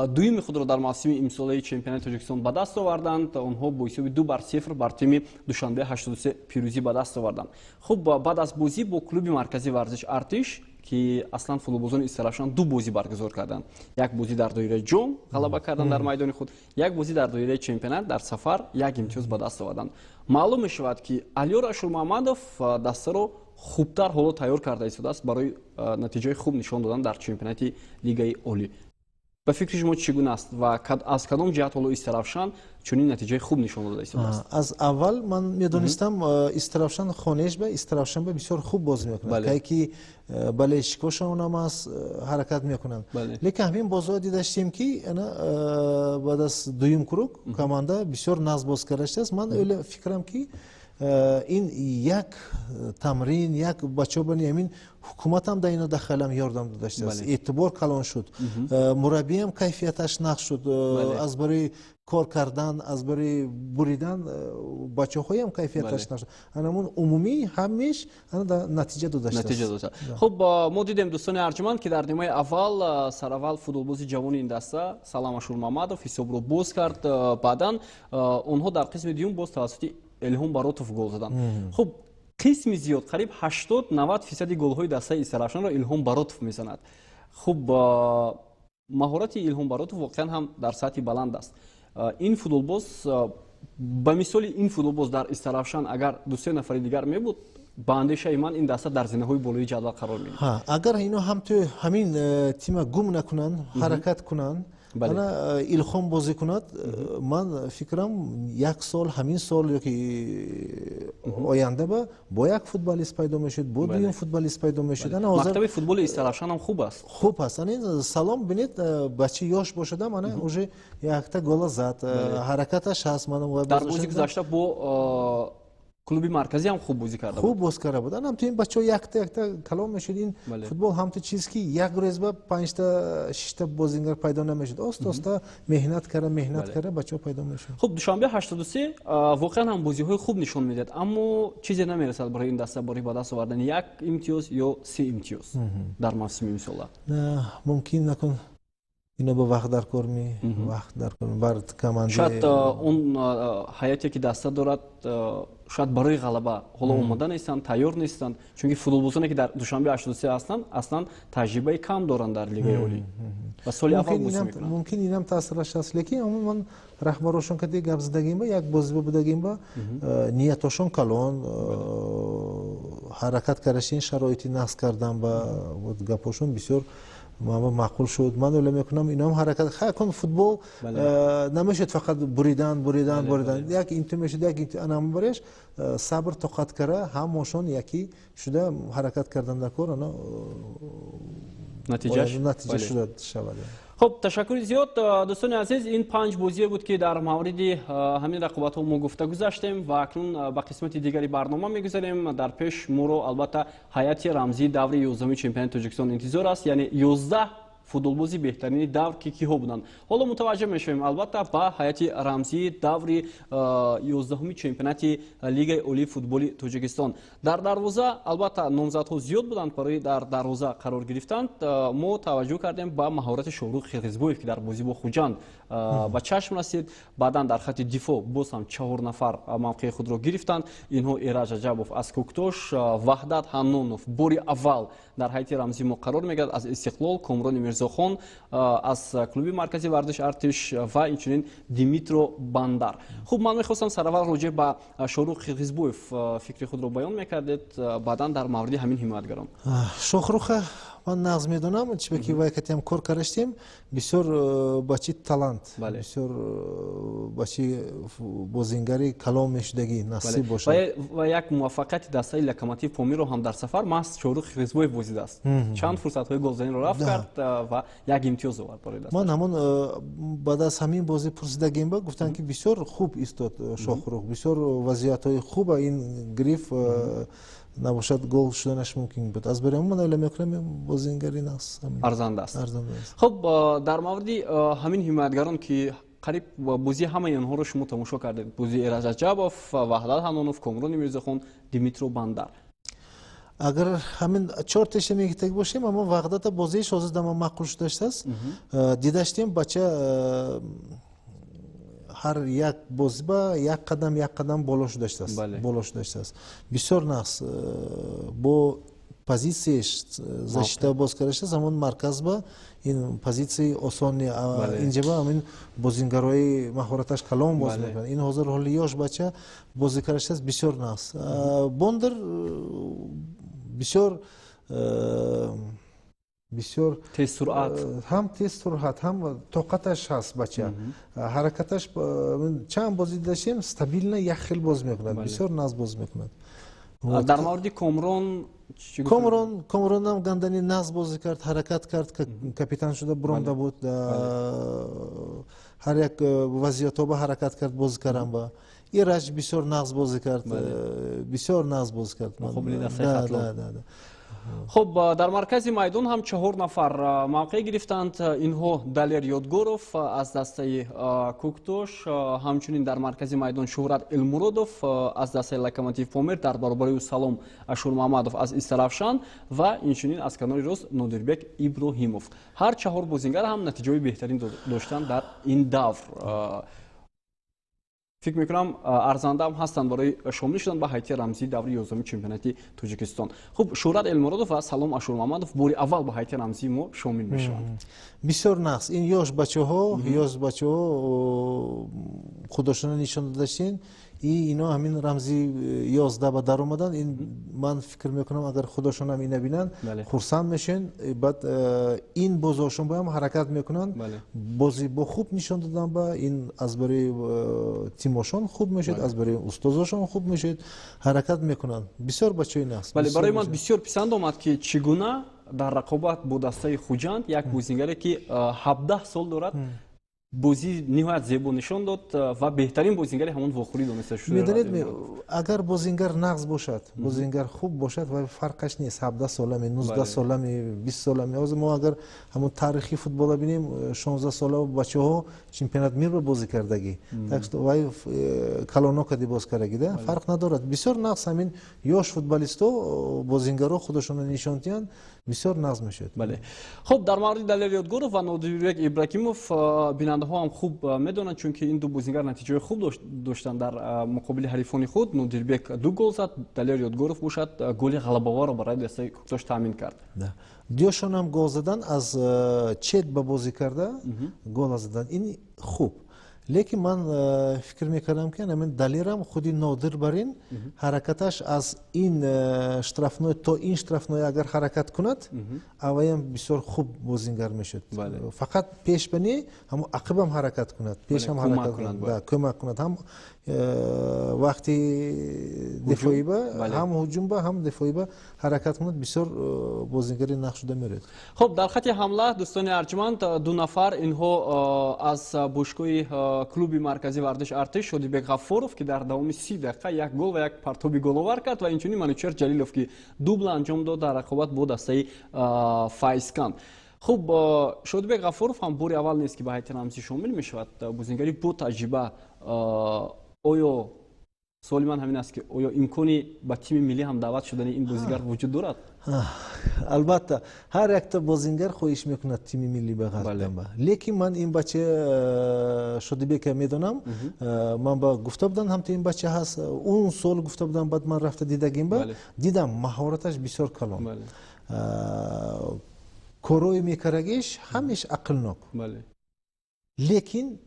дуюми худро дар мавсими имсолаи чемпионати Тоҷикистон ба даст оварданд. Онҳо бо ҳисоби 2-0 бар тими Душанбе 83 пирӯзӣ ба даст оварданд. Хуб, баъд аз бозӣ бо клуби марказии варзиш Артиш Ки аслан футболбозони Истаравшан ду бозӣ баргузор карданд: як бозӣ дар доираи ҷом ғалаба карданд дар майдони худ, як бозӣ дар доираи чемпионат дар сафар як имтиёз ба даст оварданд. Маълум мешавад, ки Алиёр Ашурмаҳмадов дастаро хубтар ҳоло тайёр карда истодааст барои натиҷаи хуб нишон додан дар чемпионати Лигаи Олӣ. Ба фикри шумо, чӣ гуна аст ва аз кадом ҷиҳат ҳоло Истаравшан чунин натиҷаи хуб нишон дода истодааст? Аз аввал ман медонистам, Истаравшан хонеш ба Истаравшан ба бисёр хуб бозӣ мекунад, кай ки болельщикошонам аст, ҳаракат мекунанд. Лекин ҳамин бозиҳо дидаштем, ки баъд аз дуюм круг команда бисёр нағз боз карда шудааст. Ман фикрам, ки ин як тамрин, як бачаҳо бани ҳамин ҳукуматам да ино дахалам ёрдам дода шудааст, эътибор калон шуд, мураббиам кайфияташ нағз шуд, аз барои кор кардан, аз барои буридан бачаҳоям кайфияташ нағз шуд. Анамун умумӣ ҳамеш натиҷа дода шудааст. Хуб, мо дидем, дӯстони арҷуманд, ки дар нимаи аввал сараввал футболбози ҷавони ин даста Салам Ашурмамадов ҳисобро боз кард. Баъдан онҳо дар қисми дуюм боз тавассути Элҳом Баротов гол заданд. Хуб, қисми зиёд, қариб 80-90 фисади голҳои дастаи Истаравшанро Илҳом Баротов мезанад. Хуб, маҳорати Илҳом Баротов воқеан ҳам дар сатҳи баланд аст. Ин футболбоз, ба мисоли ин футболбоз дар Истаравшан агар ду-се нафари дигар мебуд, ба андешаи ман, ин даста дар зинаҳои болои ҷадвал қарор мегирифт. Агар ино ҳамту ҳамин тима гум накунанд, ҳаракат кунанд, ана Илҳом бозӣ кунад, ман фикрам, як сол, ҳамин сол ёки оянда ба бо як футболист пайдо мешуд, бо дуюм футболист пайдо мешуд. Мактаби футболи Истаравшанам хуб аст. Хуб аст. Салом, бинед, бачи ёш бошадам, ана уже якта гола зад, ҳаракаташ ҳаст. Дар бозӣ гузашта бо клуби марказӣ ҳам хуб бозӣ карда. Хуб боз карда буд. Анам ту ин бачаҳо якта якта калон мешуд. Ин футбол ҳамту чиз, ки як рӯз ба панҷта, шишта бозингар пайдо намешуд. Оста оста меҳнат карда бачаҳо пайдо мешуд. Хуб, Душанбе 83 воқеан ҳам бозиҳои хуб нишон медиҳад, аммо чизе намерасад барои ин даста барои ба даст овардани як имтиёз ё се имтиёз дар мавсими имсола. Мумкин накун ино ба вақт дар кор ми вақт дар кор бар команда. Шояд он ҳайате, ки даста дорад, шояд барои ғалаба ҳоло омода нестанд, тайёр нестанд, чунки футболбозоне, ки дар Душанбе 83 ҳастанд, аслан таҷрибаи кам доранд дар Лигаи Олӣ ва соли аввал бозӣ мекунанд. Мумкин инам таъсираш аст, лекин умуман раҳбарошон кади гап задагим ба як бозиба будагим ба ниятошон калон, ҳаракат кардашин, шароити нағз кардан ба гапошон бисёр маъқул шуд. Ман ӯйло мекунам, инам ҳаракат кун. Футбол намешуд фақат буридан, буридан, буридан, як инту мешуд, як инту, анам бареш сабр, тоқат кара, ҳамошон яки шуда ҳаракат кардан дар кор, ана натиҷа шуда шавад. Хуб, ташаккури зиёд, дӯстони азиз. Ин панҷ бозие буд, ки дар мавриди ҳамин рақобатҳо мо гуфта гузаштем, ва акнун ба қисмати дигари барнома мегузарем. Дар пеш моро албатта ҳайати рамзии даври 11-уми чемпионати Тоҷикистон интизор аст, яъне 11 футболбози беҳтарини давр ки киҳо буданд, ҳоло мутаваҷҷеҳ мешавем албатта ба ҳайати рамзии даври 11-уми чемпионати Лигаи Олии футболи Тоҷикистон. Дар дарвоза албатта номзадҳо зиёд буданд барои дар дарвоза қарор гирифтанд. Мо таваҷҷӯҳ кардем ба маҳорати Шоҳрух Қирғизбоев, ки дар бозӣ бо Хуҷанд ба чашм расид. Баъдан дар хати дифоъ боз ҳам чаҳор нафар мавқеи худро гирифтанд. Инҳо Эраҷ Раҷабов аз Кӯктош, Ваҳдат Ҳаннонов бори аввал дар ҳайати рамзии мо қарор мегирад аз Истиқлол, Комрони Мирзохон аз клуби марказии варзиш Артиш ва инчунин Димитро Бандар. Хуб, ман мехостам сараввал роҷеъ ба Шоҳрух Қирғизбоев фикри худро баён мекардед, баъдан дар мавриди ҳамин ҳимоятгарон. Шохруха ман нағз медонам, чунки вай катиам кор кардаштем. Бисёр бачи талант, бисёр бачи бозингари калон мешудагӣ, насиб бошад. Ва як муваффақияти дастаи Локомотив Помирро ҳам дар сафар маҳз Шоҳрух Қирғизбоев бозидааст. Чанд фурсатҳои голзаниро рафт кард ва як имтиёз овард барои даста. Ман ҳамон баъд аз ҳамин бозӣ пурсидагим ба гуфтанд, ки бисёр хуб истод Шохрух, бисёр вазъиятҳои хуба ин гирифт, набошад, гол шуданаш мумкин буд. Аз барои ман ӯйло мекунам, бозингари нағз арзанда аст. Хуб, дар мавриди ҳамин ҳимоятгарон, ки қариб бозии ҳамаи онҳоро шумо тамошо кардед, бозии Эраҷ Раҷабов, Ваҳдат Ҳаннонов, Комрони Мирзохон, Димитро Бандар. Агар ҳамин чорташа мегитак бошем, аммо Ваҳдата бозииш ҳозир дама маъқул шудаштааст. Дидаштем, бача ҳар як бозиба як қадам, як қадам боло шудаштааст, боло шудаштааст, бисёр нағз бо Позитсияш защита боз кардаштааст, ҳамон марказ ба ин позитсияи осони инҷаба ҳамин бозингарои маҳораташ калон боз мекунад. Ин ҳозир ҳоли ёш бача бозӣ кардаштааст, бисёр нағз. Бондар бисёр бисёр тезсуръат. Ҳам тезсуръат, ҳам тоқаташ ҳаст бача, ҳаракаташ. Чанд бозӣ доштем, стабильно як хел боз мекунад, бисёр нағз боз мекунад. Дар мавриди Комрон? Комронам гандани нағз бозӣ кард, ҳаракат кард, капитан шуда буромда буд, ҳар як вазъиятҳо ҳаракат кард, бозӣ кардан ба. Ираҷ бисёр нағз бозӣ кард, бисёр нағз бозӣ кард. Хуб, дар маркази майдон ҳам чаҳор нафар мавқеъ гирифтанд. Инҳо Далер Ёдгоров аз дастаи Кӯктош, ҳамчунин дар маркази майдон Шӯҳрат Элмуродов аз дастаи Локомотив Помир, дар баробари ӯ Салом Ашурмаҳмадов аз Истаравшан ва инчунин аз канори рост Нодирбек Иброҳимов. Ҳар чаҳор бозингар ҳам натиҷаҳои беҳтарин доштанд дар ин давр. Фикр мекунам, арзандаам ҳастанд барои шомил шудан ба ҳайати рамзии даври 11-уми чемпионати Тоҷикистон. Хуб, Шӯҳрат Элмуродов ва Салом Ашурмаҳмадов бори аввал ба ҳайати рамзии мо шомил мешаванд. Бисёр нағз. Ин ёш бачаҳо худошона нишон додаштин и ино ҳамин рамзи 11 ба дар омаданд. Ин ман фикр мекунам, агар худошонам ина бинанд, хурсанд мешаванд. Баъд ин бозиҳошон боям ҳаракат мекунанд, бози бо хуб нишон додан ба ин аз барои тимошон хуб мешавад, аз барои устозошон хуб мешавад, ҳаракат мекунанд. Бисёр бачаҳои нағз. Бале, барои ман бисёр писанд омад, ки чӣ гуна дар рақобат бо дастаи Хуҷанд як бозингаре, ки 17 сол дорад, бозӣ ниҳоят зебо нишон дод ва беҳтарин бозингари ҳамон вохӯрӣ дониста шуд. Медонед, агар бозингар нағз бошад, бозингар хуб бошад, ва фарқаш нест, 17 солами, 19 солами, 20 солами. Ҳозир мо агар ҳамон таърихи футбола бинем, 16 сола бачаҳо чемпионат мирро бозӣ кардагӣ, так что вай калоно кади боз кардагӣ да, фарқ надорад. Бисёр нағз, ҳамин ёш футболистҳо, бозингаро худашонро нишон диҳанд, бисёр нағз мешавад. Бале, хуб, дар мавриди Далер Ёдгоров ва Нодирбек Ибрагимов бинандаҳо ҳам хуб медонанд, чунки ин ду бозингар натиҷаҳои хуб доштанд дар муқобили ҳарифони худ. Нодирбек ду гол зад, Далер Ёдгоров бошад, голи ғалабаворро барои дастаи Кӯктош таъмин кард. Дуёшонам гол задан, аз чет ба бозӣ карда гол задан, ин хуб. Лекин ман фикр мекардам, ки ҳамин Далерам худи Нодир бар ин ҳаракаташ аз ин штрафной то ин штрафной агар ҳаракат кунад, аваям бисёр хуб бозингар мешуд. Фақат пеш ба не, ҳамо ақибам ҳаракат кунад, пешам ҳаракат кунад, кӯмак кунад, ҳам вақти дифоиба, ҳам ҳуҷумба, ҳам дифоиба ҳаракат кунад, бисёр бозингари нағз шуда меравад. Хуб, дар хати ҳамла, дӯстони арҷманд, ду нафар. Инҳо аз бошгоҳи клуби марказии варзиш Артиш Шодибек Ғаффоров, ки дар давоми 30 дақиқа як гол ва як партоби головар кард, ва инчунин Манучер Ҷалилов, ки дубла анҷом дод дар рақобат бо дастаи Файзканд. Хуб, Шодибек Ғаффоров ҳам бори аввал нест, ки ба ҳайати рамзӣ шомил мешавад, бозингари бо таҷриба. Оё, суоли ман ҳамин аст, ки оё имкони ба тими миллӣ ҳам даъват шудани ин бозигар вуҷуд дорад? Албатта, ҳар якта бозингар хоҳиш мекунад тими миллӣ ба ғалтидан. Лекин ман ин бача Шодибека медонам, ман ба гуфта будам, ҳамто ин бача ҳаст, он сол гуфта будам, баъд ман рафта дидагим ба дидам, маҳораташ бисёр калон, корои мекардагиш ҳамеш ақлнок. Лекин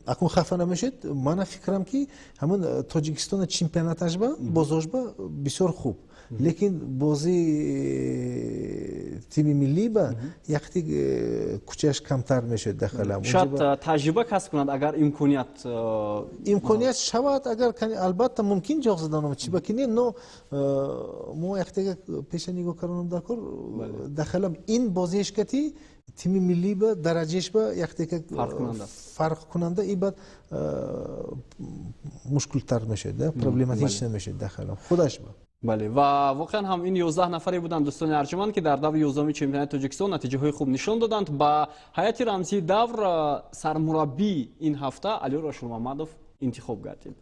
акун хафа намешед, мана фикрам, ки ҳамон Тоҷикистона чемпионаташ ба бозош ба бисёр хуб, лекин бозии тими миллӣ ба яхти кӯчааш камтар мешуд дахалам. Шояд таҷриба касб кунад, агар имконият Имконият шавад агар, албатта, мумкин ҷоғ заданам, чи ба ки не, но мо яхтега пеша нигоҳ карданам дар кор дахалам, ин бозиеш кати тими миллӣ ба дараҷааш ба яхтека фарқкунанда и баъд мушкилтар мешавад, проблематично мешавад дахалам худаш ба. Бале, ва воқеан ҳам ин 11 нафаре буданд, дӯстони арҷуманд, ки дар даври 11-уми чемпионати Тоҷикистон натиҷаҳои хуб нишон доданд. Ба ҳайати рамзии давр сармураббии ин ҳафта Алиёр Ашурмамадов интихоб гардид.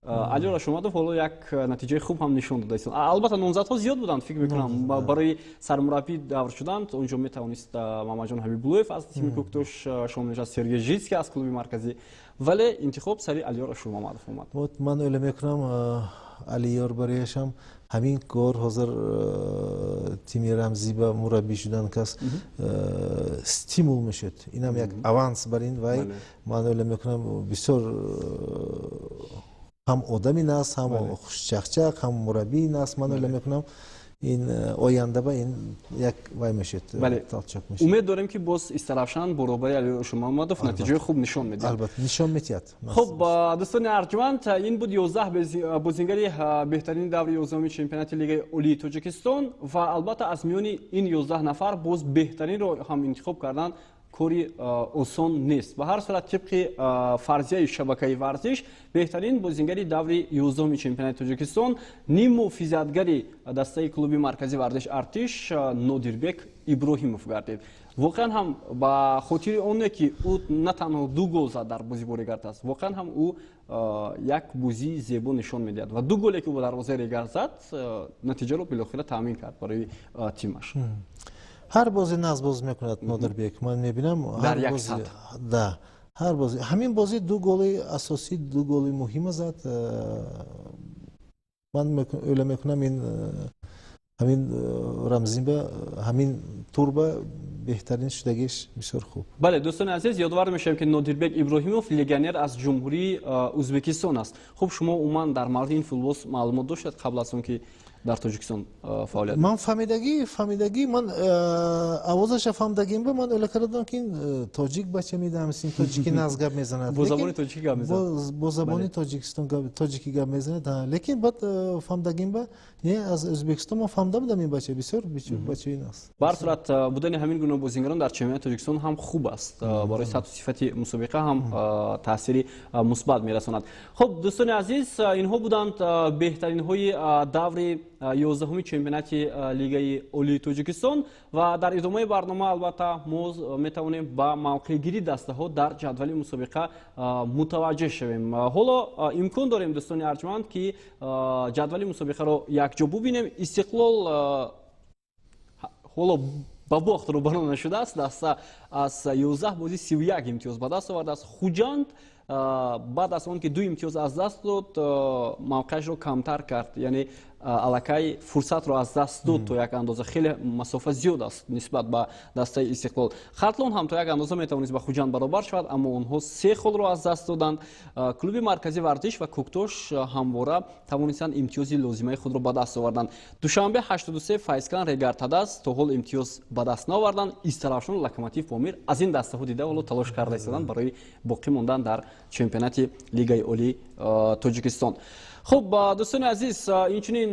Алиёр Ашурмамадов ҳоло як натиҷаи хуб ҳам нишон додааст. Албатта, номзадҳо зиёд буданд, фикр мекунам, барои сармураббӣ давр шуданд. Он ҷо метавонист Мамаҷон Ҳабибуллоев аз тими Кӯктош шомил мешавад, Сергей Житский аз клуби марказӣ, вале интихоб сари Алиёр Ашурмамадов омад. Вот ман ӯйла мекунам, Алиёр барояшам Ҳамин кор ҳозир тими рамзӣ ба мураббӣ шудан кас стимул мешуд. Инам як аванс бар ин вай. Ман ойло мекунам, бисёр ҳам одами нас, ҳам хушчақчақ, ҳам мураббии нас. Ман ойло мекунам, ин оянда ба ин як вай мешуд, толчок мешуд. Умед дорем, ки боз Истаравшан бо роҳбари Алиёша Муҳаммадов натиҷаи хуб нишон медиҳад. Албатта, нишон медиҳад. Хуб, дӯстони арҷманд, ин буд 11 бозингари беҳтарини даври 11-уми чемпионати Лигаи Олии Тоҷикистон. Ва албатта, аз миёни ин 11 нафар боз беҳтаринро ҳам интихоб кардан кори осон нест. Ба ҳар сурат, тибқи фарзияи шабакаи варзиш, беҳтарин бозингари даври 11-уми чемпионати Тоҷикистон ниммуҳофизатгари дастаи клуби марказии варзиш Артиш Нодирбек Иброҳимов гардид. Воқеан ҳам, ба хотири оне ки ӯ на танҳо ду гол зад дар бозӣ бо Регард аст, воқеан ҳам ӯ як бозии зебо нишон медиҳад ва ду голе, ки ӯ ба дарвозаи Регард зад, натиҷаро билохира таъмин кард барои тимаш. Ҳар бози нағз боз мекунад Нодирбек, ман мебинам. Дар як сатҳ. Да, ҳар бозӣ. Ҳамин бозӣ ду голи асосӣ, ду голи муҳима зад. Ман ӯйло мекунам, ин ҳамин рамзиба, ҳамин турба беҳтарин шудагиш бисёр хуб. Бале, дӯстони азиз, ёдовар мешавем, ки Нодирбек Иброҳимов легионер аз Ҷумҳурии Ӯзбекистон аст. Хуб, шумо умуман дар мавриди ин футболист маълумот доштед қабл аз он ки дар Тоҷикистон фаъолият? Ман фаҳмидагӣ, ман овозаша фаҳмидагим ба ман ӯйло кардам, ки тоҷик бача медам, син тоҷики нағз гап мезанад. Бо забони тоҷикӣ гап мезанад. Бо забони Тоҷикистон тоҷикӣ гап мезанад, лекин баъд фаҳмидагим ба не, аз Ӯзбекистон. Ман фаҳмида будам, ин бача бисёр бачаи нағз. Ба ҳар сурат, будани ҳамин гуна бозингарон дар чемпионати Тоҷикистон ҳам хуб аст, барои сатҳу сифати мусобиқа ҳам таъсири мусбат мерасонад. Хуб, дӯстони азиз, инҳо буданд беҳтаринҳои даври 11-уми чемпионати Лигаи Олии Тоҷикистон. Ва дар идомаи барнома, албатта, мо метавонем ба мавқеъгирии дастаҳо дар ҷадвали мусобиқа мутаваҷҷеҳ шавем. Ҳоло имкон дорем, дӯстони арҷманд, ки ҷадвали мусобиқаро якҷо бубинем. Истиқлол ҳоло ба бохт рӯбарӯ нашудааст. Даста аз 11 бозӣ 31 имтиёз ба даст овардааст. Хуҷанд баъд аз он ки ду имтиёз аз даст дод, мавқеашро камтар кард, яъне аллакай фурсатро аз даст дод то як андоза. Хеле масофа зиёд аст нисбат ба дастаи Истиқлол. Хатлон ҳам то як андоза метавонист ба Хуҷанд баробар шавад, аммо онҳо се холро аз даст доданд. Клуби марказии варзиш ва Кӯктош ҳамвора тавонистанд имтиёзи лозимаи худро ба даст оварданд. Душанбе 83, Файзкан, Регар Тадаз то ҳол имтиёз ба даст наоварданд. Истаравшан, Локомотив Помир аз ин дастаҳо дида ҳоло талош карда истоданд барои боқӣ мондан дар чемпионати Лигаи Олии Тоҷикистон. Хуб, дӯстони азиз, инчунин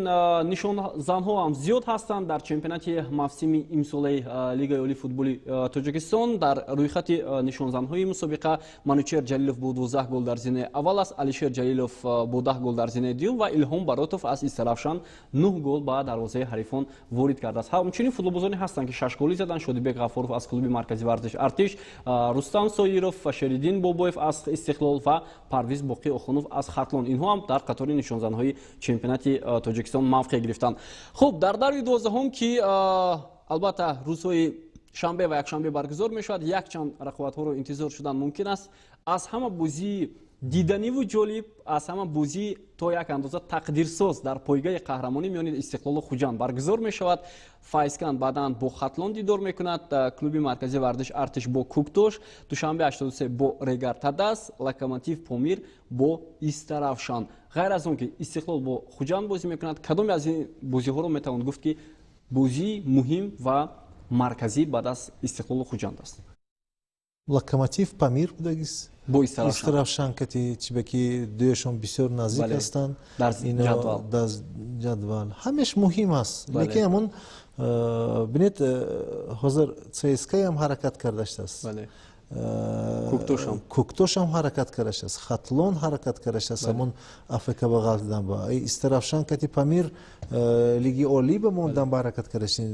нишонзанҳо ҳам зиёд ҳастанд дар чемпионати мавсими имсолаи Лигаи Олии футболи Тоҷикистон. Дар рӯйхати нишонзанҳои мусобиқа Манучер Ҷалилов бо 12 гол дар зинаи аввал аст, Алишер Ҷалилов бо 10 гол дар зинаи дуюм ва Илҳом Баротов аз Истаравшан 9 гол ба дарвозаи ҳарифон ворид кардааст. Ҳамчунин футболбозоне ҳастанд, ки шашголӣ заданд: Шодибек Ғафуров аз клуби марказии варзиш Артиш, Рустам Соиров ва Шериддин Бобоев аз Истиқлол ва Парвиз Боқӣ Охунов аз Хатлон. Инҳо ҳам дар қатори нишонзанҳои чемпионати Тоҷикистон мавқеъ гирифтанд. Хуб, дар даври 12-ҳум, ки албатта рӯзҳои шанбе ва якшанбе баргузор мешавад, якчанд рақобатҳоро интизор шудан мумкин аст. Аз ҳама бозии диданиву ҷолиб, аз ҳама бозии то як андоза тақдирсоз дар пойгаи қаҳрамонӣ миёни Истиқлолу Хуҷанд баргузор мешавад. Файзкан баъдан бо Хатлон дидор мекунад, клуби марказии варзиш Артиш бо Кӯктош, Душанбе 83 бо Регар Тадас, Локомотив Помир бо Истаравшан. Ғайр аз он ки Истиқлол бо Хуҷанд бозӣ мекунад, кадоме аз ин бозиҳоро метавон гуфт, ки бозии муҳим ва марказӣ баъд аз Истиқлолу Хуҷанд аст? Локомотив Памир будагист. Бо Истаравшан. Истаравшан кати, чибаки дуяшон бисёр наздик ҳастанд дар ҷадвал. Дар ҷадвал ҳамеш муҳим аст, лекин ҳамон бинед, ҳозир ЦСКАам ҳаракат кардаштааст, Кӯктошам ҳаракат кардаштааст, Хатлон ҳаракат кардаштааст, ҳамон АФК ба ғалтидан ба Истаравшан кати Памир лиги олӣ ба мондан ба ҳаракат кардаштин,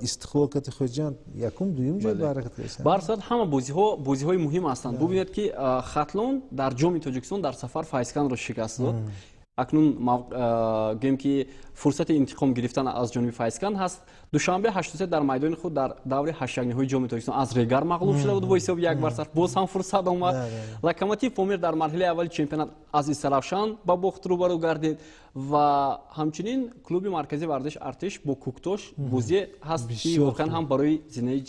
Истиқлол кати Хуҷанд якум дуюм ҷой ба ҳаракат кардаштанд. Ба ҳар сурат, ҳама бозиҳо бозиҳои муҳим ҳастанд. Бубинед, ки Хатлон дар Ҷоми Тоҷикистон дар сафар Файзканро шикаст дод. Акнун гӯем, ки фурсати интиқом гирифтан аз ҷониби Файзкан ҳаст. Душанбе 83 дар майдони худ дар даври ҳаштякниҳои ҷоми Тоҷикистон аз Регар мағлуб шуда буд бо ҳисоби 1-0. Боз ҳам фурсат омад. Локомотив Помир дар марҳилаи аввали чемпионат аз Истаравшан ба бохт рӯбарӯ гардид ва ҳамчунин клуби марказии варзиш Артиш бо Куктош бозие ҳаст, ки воқеан ҳам барои зинаи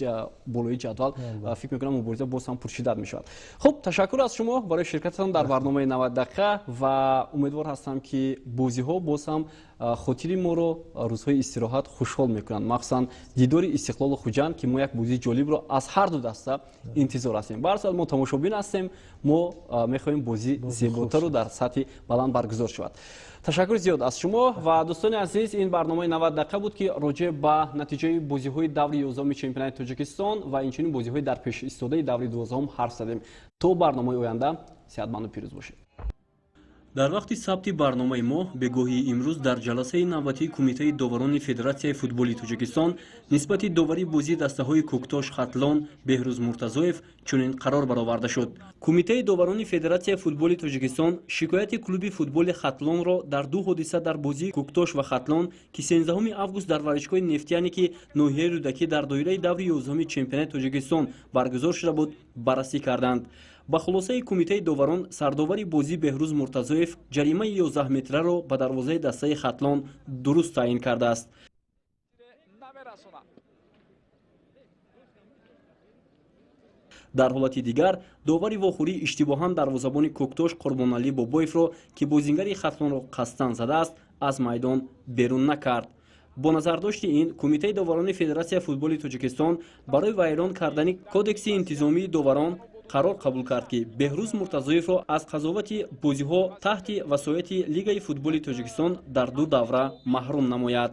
болои ҷадвал фикр мекунам мубориза боз ҳам пуршиддат мешавад. Хуб, ташаккур аз шумо барои ширкататон дар барномаи 90 дақиқа ва умедвор ҳастам, ки бозиҳо боз ҳам хотири моро рӯзҳои истироҳат хушҳол мекунанд, махсусан дидори Истиқлолу Хуҷанд, ки мо як бозии ҷолибро аз ҳар ду даста интизор ҳастем. Ба ҳар сурат мо тамошобин ҳастем, мо мехоҳем бозӣ зеботару дар сатҳи баланд баргузор шавад. Ташаккур зиёд аз шумо ва дӯстони азиз, ин барномаи 90 дақиқа буд, ки роҷеъ ба натиҷаи бозиҳои даври 11-уми чемпионати Тоҷикистон ва инчунин бозиҳои дар пеш истодаи даври 12-ум ҳарф задем. То барномаи оянда сеҳатманду пирӯз бошед. Дар вақти сабти барномаи мо бегоҳии имрӯз дар ҷаласаи навбатии Кумитаи доварони Федератсияи футболи Тоҷикистон нисбати доварии бозии дастаҳои Куктош Хатлон Беҳрӯз Муртазоев чунин қарор бароварда шуд. Кумитаи доварони Федератсияи футболи Тоҷикистон шикояти клуби футболи Хатлонро дар ду ҳодиса дар бозии Куктош ва Хатлон, ки 13 август дар варзишгоҳи Нефтяне, ки ноҳияи Рӯдакӣ дар доираи даври 11-уми чемпионати Тоҷикистон баргузор шуда буд, баррасӣ карданд. Ба хулосаи кумитаи доварон, сардовари бозӣ Беҳрӯз Муртазоев ҷаримаи 11 метраро ба дарвозаи дастаи Хатлон дуруст таъин кардааст. Дар ҳолати дигар довари вохӯрӣ иштибоҳан дарвозабони Куктош Қурбоналӣ Бобоевро, ки бозингари Хатлонро қасдан задааст, аз майдон берун накард. Бо назардошти ин, Кумитаи доварони Федератсияи футболи Тоҷикистон барои вайрон кардани кодекси интизомии доварон қарор қабул кард, ки Беҳрӯз Муртазоевро аз қазовати бозиҳо таҳти васояти Лигаи футболи Тоҷикистон дар ду давра маҳрум намояд.